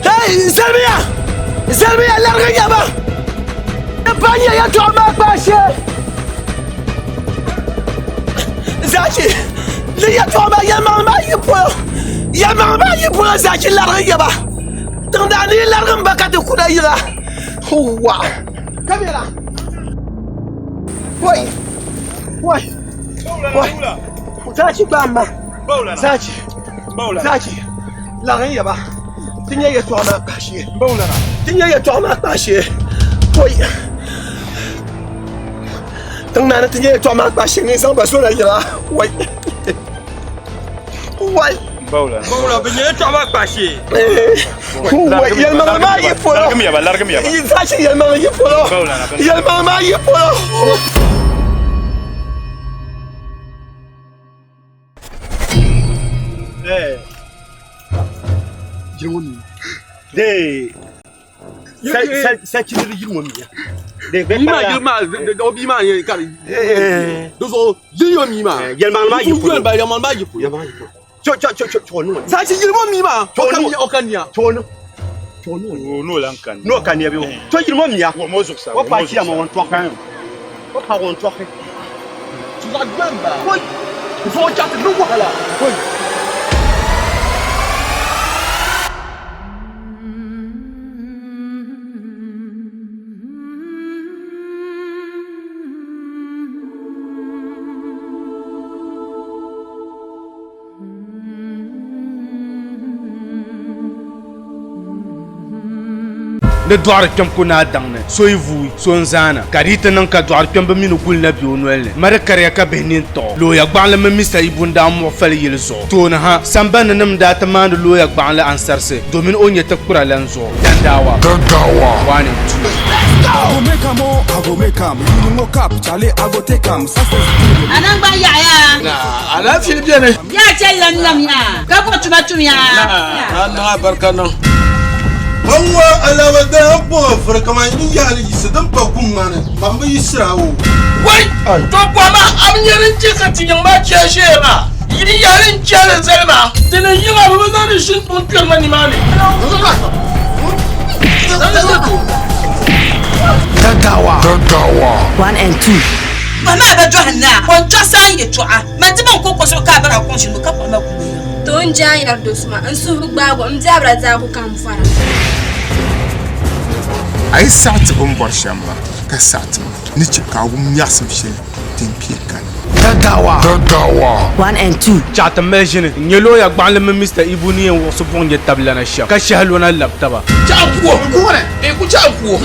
Hey, Zalmiya! Zalmiya larigi nyɛba! Ba nyɛ yɛtɔɣa maa kpaa shee! Zachi, ni yɛtɔɣa maa yɛlimaŋli maa yi polo, yɛlimaŋli maa yi polo Zachi larigi nyɛba! Tiŋdaa ni yi larigi m ba ka ti kuna yiŋa. Wa! Kamina! Wai! Wai! Wai! Zachi gba ma! Zachi! Zachi! Larigi nyɛba! Ti nyɛ yɛtɔɣa maa kpaa shee. Ti nyɛ yɛtɔɣa maa kpaa shee. Oi! Tiŋ naa ni ti nyɛ yɛltɔɣa maa kpahi shee ni zaŋ ba so na yira. Wai! Wai! Bawla. Bawla bi nyɛ yɛltɔɣa maa kpahi shee. Wai! Yɛlimaŋli maa yi polo. Larigim ya ba, larigim ya ba. Zachi yɛlimaŋli yi polo. Bawla na. Yɛlimaŋli maa yi polo. Zachi yili ŋɔ mi maa o ka nia No lan kan. No ka nia bi o. To yili ŋɔ miya. Wo mo zuɣusaa. O pa chiya ma ŋun tɔɣi. O pa ŋun tɔɣi. Zaɣ gbɛm ba. Koi. Zuɣu chati ni wahala. Koi. Ni dɔɣiri kpɛm ku naa daŋ ni, so yi vuui, so n-zaana, ka di yi ti niŋ ka dɔɣiri kpɛm bi mi ni guli na be o noli ni, mari kariya ka bihi nini tɔɣi o. Looya gbaɣinli mini Mista Ibu n-daa muɣi fali yili zuɣu. Tooni ha, sambani ni nim daa ti maandi looya gbaɣinli ansarisi domin o nyɛ ti kpura lan zuɣu. Dandaawa. Dandaawa. 1 and 2. I go make am oh, I go make am. You no cap, Charlie, I go take am. Success. Anangban yaɣiya. Na alaafee beni. Yaa chɛ lamlam yaa, ka buɣi tuma tum yaa. Na, niŋ abarika niŋ. Ban ŋɔ alaaba daa bɔŋɔ vuri kaman yi yaɣili yisi din pa kum ŋmani man bi yisira o. Wai! To bɔhima a bi nya din chɛ ka ti yiŋ maa chɛ ʒiɛya maa? Yi di yaɣili n-chɛ li zali maa, di ni yiŋ a bi bi zaŋdi ʒini tuŋ kpɛri ma nimaani. Daddawa. Daddawa. 1 and 2. Bɔhima a ba dɔhi naa, o ni tɔɣisi a yɛtɔɣa. Man ti ban ko ko zuɣu ka a bara kuŋ ʒini ka kpuɣi ma kuli yiŋa. To n jaan yɛri do suma, n suhu bi gbaag o, m biɛbira daa ku ka n bɔra. A yi saɣi ti bɛ ni bɔri shɛm maa, ka saɣi ti ma ni chɛ ka a wum nyaɣisim shɛli din kpe kani. Daddawa. Daddawa. 1 and 2. Chaɣ ti mali ʒini n-nyɛ looya gbaɣinli mini Mister Ibu ni yɛn wuɣisi buɣim nyɛ tab lana shɛm, ka shɛhi lona labi taba. Chaɣ n ku o. E ku chaɣ n ku o. Ku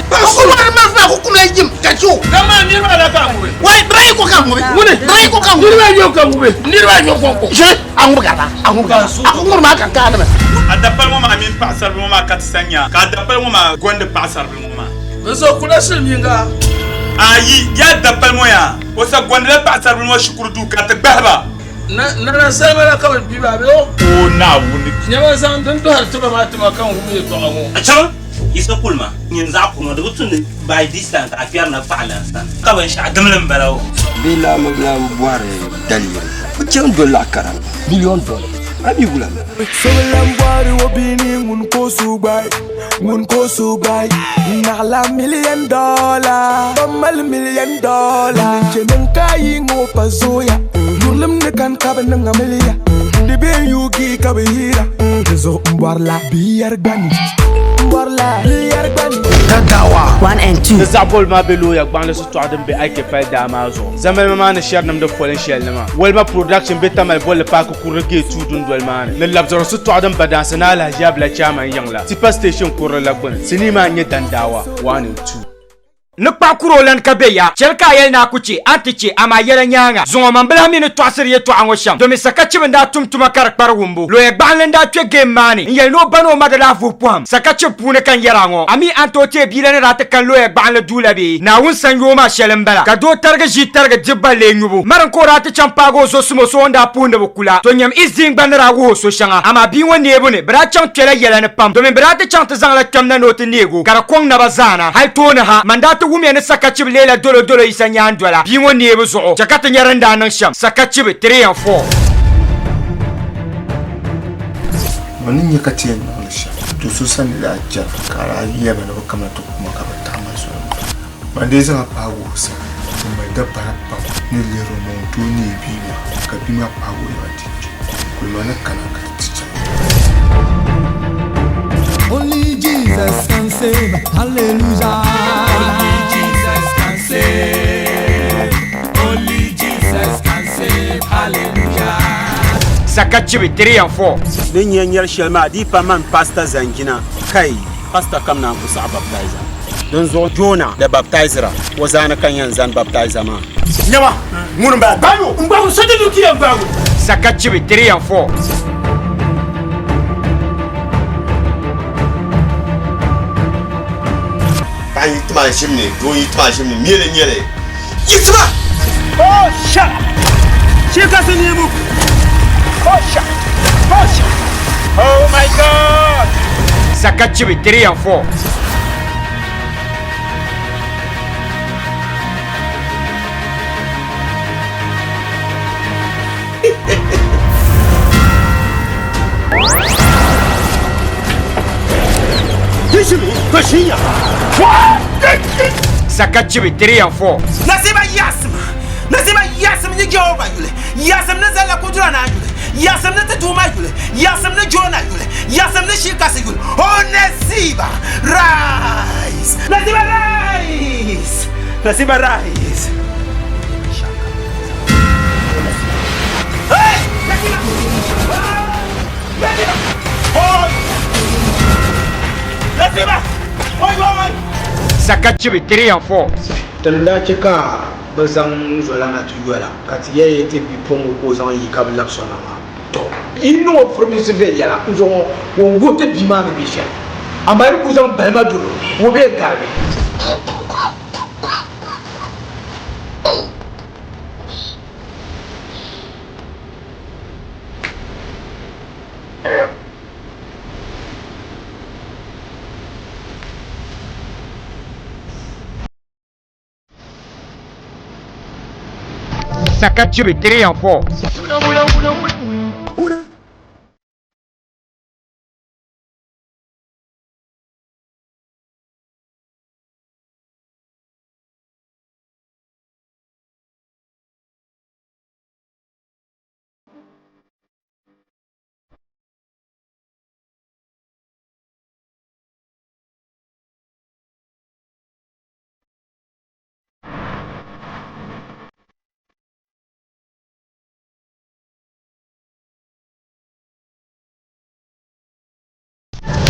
wari ma ku kumla yim ka chɛ o. Dama niriba ala ka ŋubi. Wai birayi ko ka ŋubi. Ŋuni? Birayi ko ka ŋubi. Niriba ayo ka ŋubi. Niriba ayo kɔŋko. Ʒe a ŋubi gaba a ŋubi gaba a ku ŋuri maa ka kaani mi. A dapali ŋɔ maa mini paɣasaribili ŋɔ maa ka ti sa nya, ka a dapali ŋɔ maa gondi paɣasaribili ŋɔ maa. Bɛ zo kula silimiinga. Ayi, yaa dapali ŋɔ yaa, o sa gondila paɣasaribili ŋɔ shikuru duu ka ti gbahi ba. Nana salima la ka bɛ gbi ba bee o? O Naawuni. Nyama zaŋ din dɔhiri tiba maa tima ka n wum yɛtɔɣa ŋɔ. A chaŋ Yisa kulima, nyin zaɣ kuŋ ŋɔ, di bi tu ni by this time ka a kpɛri na paɣa lan sani, ka binshɛɣu dimli m-bala o. Bɛ lahi lan bɔhiri daliri. Bɛ chaŋ doli laɣ kara million dollar. A mi wula mi? So bi lan bɔhiri o bia ni ŋun ka o suhu gbaai, ŋun ka o suhu gbaai. Naɣila million dollar, ban mali million dollar. Din chɛ niŋ ka a yi ŋɔ pa zooya, yurilim ni kani ka bɛ niŋ amiliya. Di be n-yuugi ka bɛ yiira, di zuɣu m bɔrila bia yɛri gbani. M bɔrila bia yɛri gbani. Daddawa. 1 and 2. Di zaɣ bɔbili maa be looya gbaŋli shitɔɣu din be Aike pali daa maa zuɣu. Zamalima maa ni shɛri nimdi polin shɛli ni maa. Walima Production be Tamale bolli paaki kurili gate 2 dundoli maa ni. Ni labisiri shitɔɣu din ba daansi ni Alhaji Abila Chairman yiŋ la, Tipa Station kurili la gbuni. Sinii maa n-nyɛ Dandaawa 1 and 2. Ni kpaɣ kur o lan ka be ya, chɛli ka a yɛli ni a ku chɛ, a ni ti chɛ, amaa yɛla nyaaŋa. Zuŋɔ man bi lahi mi ni tɔɣisiri yɛtɔɣa ŋɔ shɛm, domi sakachibi n-daa tum tuma ka di kpari wumbu. Looya gbaɣinli n-daa kpe game maa ni n-yɛli ni o ba ni o ma di lahi vuhi pɔhim. Sakachibi puuni ka n yɛr a ŋɔ, a mi a ni tooi teei bia la ni daa ti kani looya gbaɣinli duu la bee? Naawuni sanyoo maa shɛli m-bala, ka doo tarigi ʒii tarigi dibu ba lee nyubu. Marin ka o daa ti chaŋ paagi o zo sumo so o ni daa puhi ni bɛ ku la. To nyam Izdiin gba ni daa wuhi o so shɛŋa, amaa bia ŋɔ neebu ni, bɛ daa chaŋ kpɛla yɛla ni pam, domin bɛ daa ti chaŋ ti zaŋla kpɛm na ni o ti neeg o, ka di kɔŋ naba zaana. Hal tooni ha, man daa ti wumya ni sakachibi leela dolodolo Yisa nyaandola bia ŋɔ neebu zuɣu. Chɛ ka ti nya din daa niŋ shɛm. Sakachibi 3 and 4. Bɛ ni nya ka ti yɛn niŋ li shɛm, do so sani daa chani ka a daa yɛli ba ni bɛ kamina ti ku ma ka bɛ taɣi ma zoli maa. Man dii zaŋ a paagi o sani, o mali dabara pam ni lihiri o maŋ n-tooi neei bia maa, ka bia maa paagi o yiŋa ti kpi. Kulima ni kana ka ti ti chaŋ. Only Jesus can save, hallelujah. Only Jesus can save. Only Jesus can save, hallelujah. Sakachibi 3 and 4. Ni nya nyɛri shɛli maa di pa man Pastor Zanjina kai. Pastor kam naan ku saɣi baptizer. Dinzuɣu Jona the baptizera o zaani ka n yɛn zani baptizer maa. Nyama, ŋuni m-bala? Gbaagi o! N-gbaagi o! Sɔja duu ti yɛn gbaagi o! Sakachibi 3 and 4. Paɣa yi tima ʒim ni, doo yi tima ʒim ni, meli n-nyɛ li. Yiɣisima! Oh, sha! Shikasi niibu! Oh, sha! Oh, sha! Oh my God! Sakachibi 3 and 4. Sakachibi 3 and 4. Nasiba yasim Nasiba yasim ni Jehova yuli yasim ni Zalla Kudura naa yuli yasim ni ti Duuma yuli yasim ni Jona yuli yasim ni Shii Kasi yuli O Nasiba rise Nasiba rise Nasiba rise Sakachibi 3 and 4. Din daa chɛ ka bɛ zaŋ zola na ti yola, ka ti yɛli ya ti bipuɣiŋga ka o zaŋ yi ka bɛ labis o na maa, tɔ! Yi niŋ o firimiinsi viɛnyɛla n-zaŋ o n-wuhi ti bia maa ni be shɛli, amaa yi ku zaŋ bahi ma dol o, ŋɔ bee garigi. Sakachibi 3 and 4.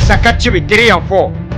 Sakachibi 3 and 4.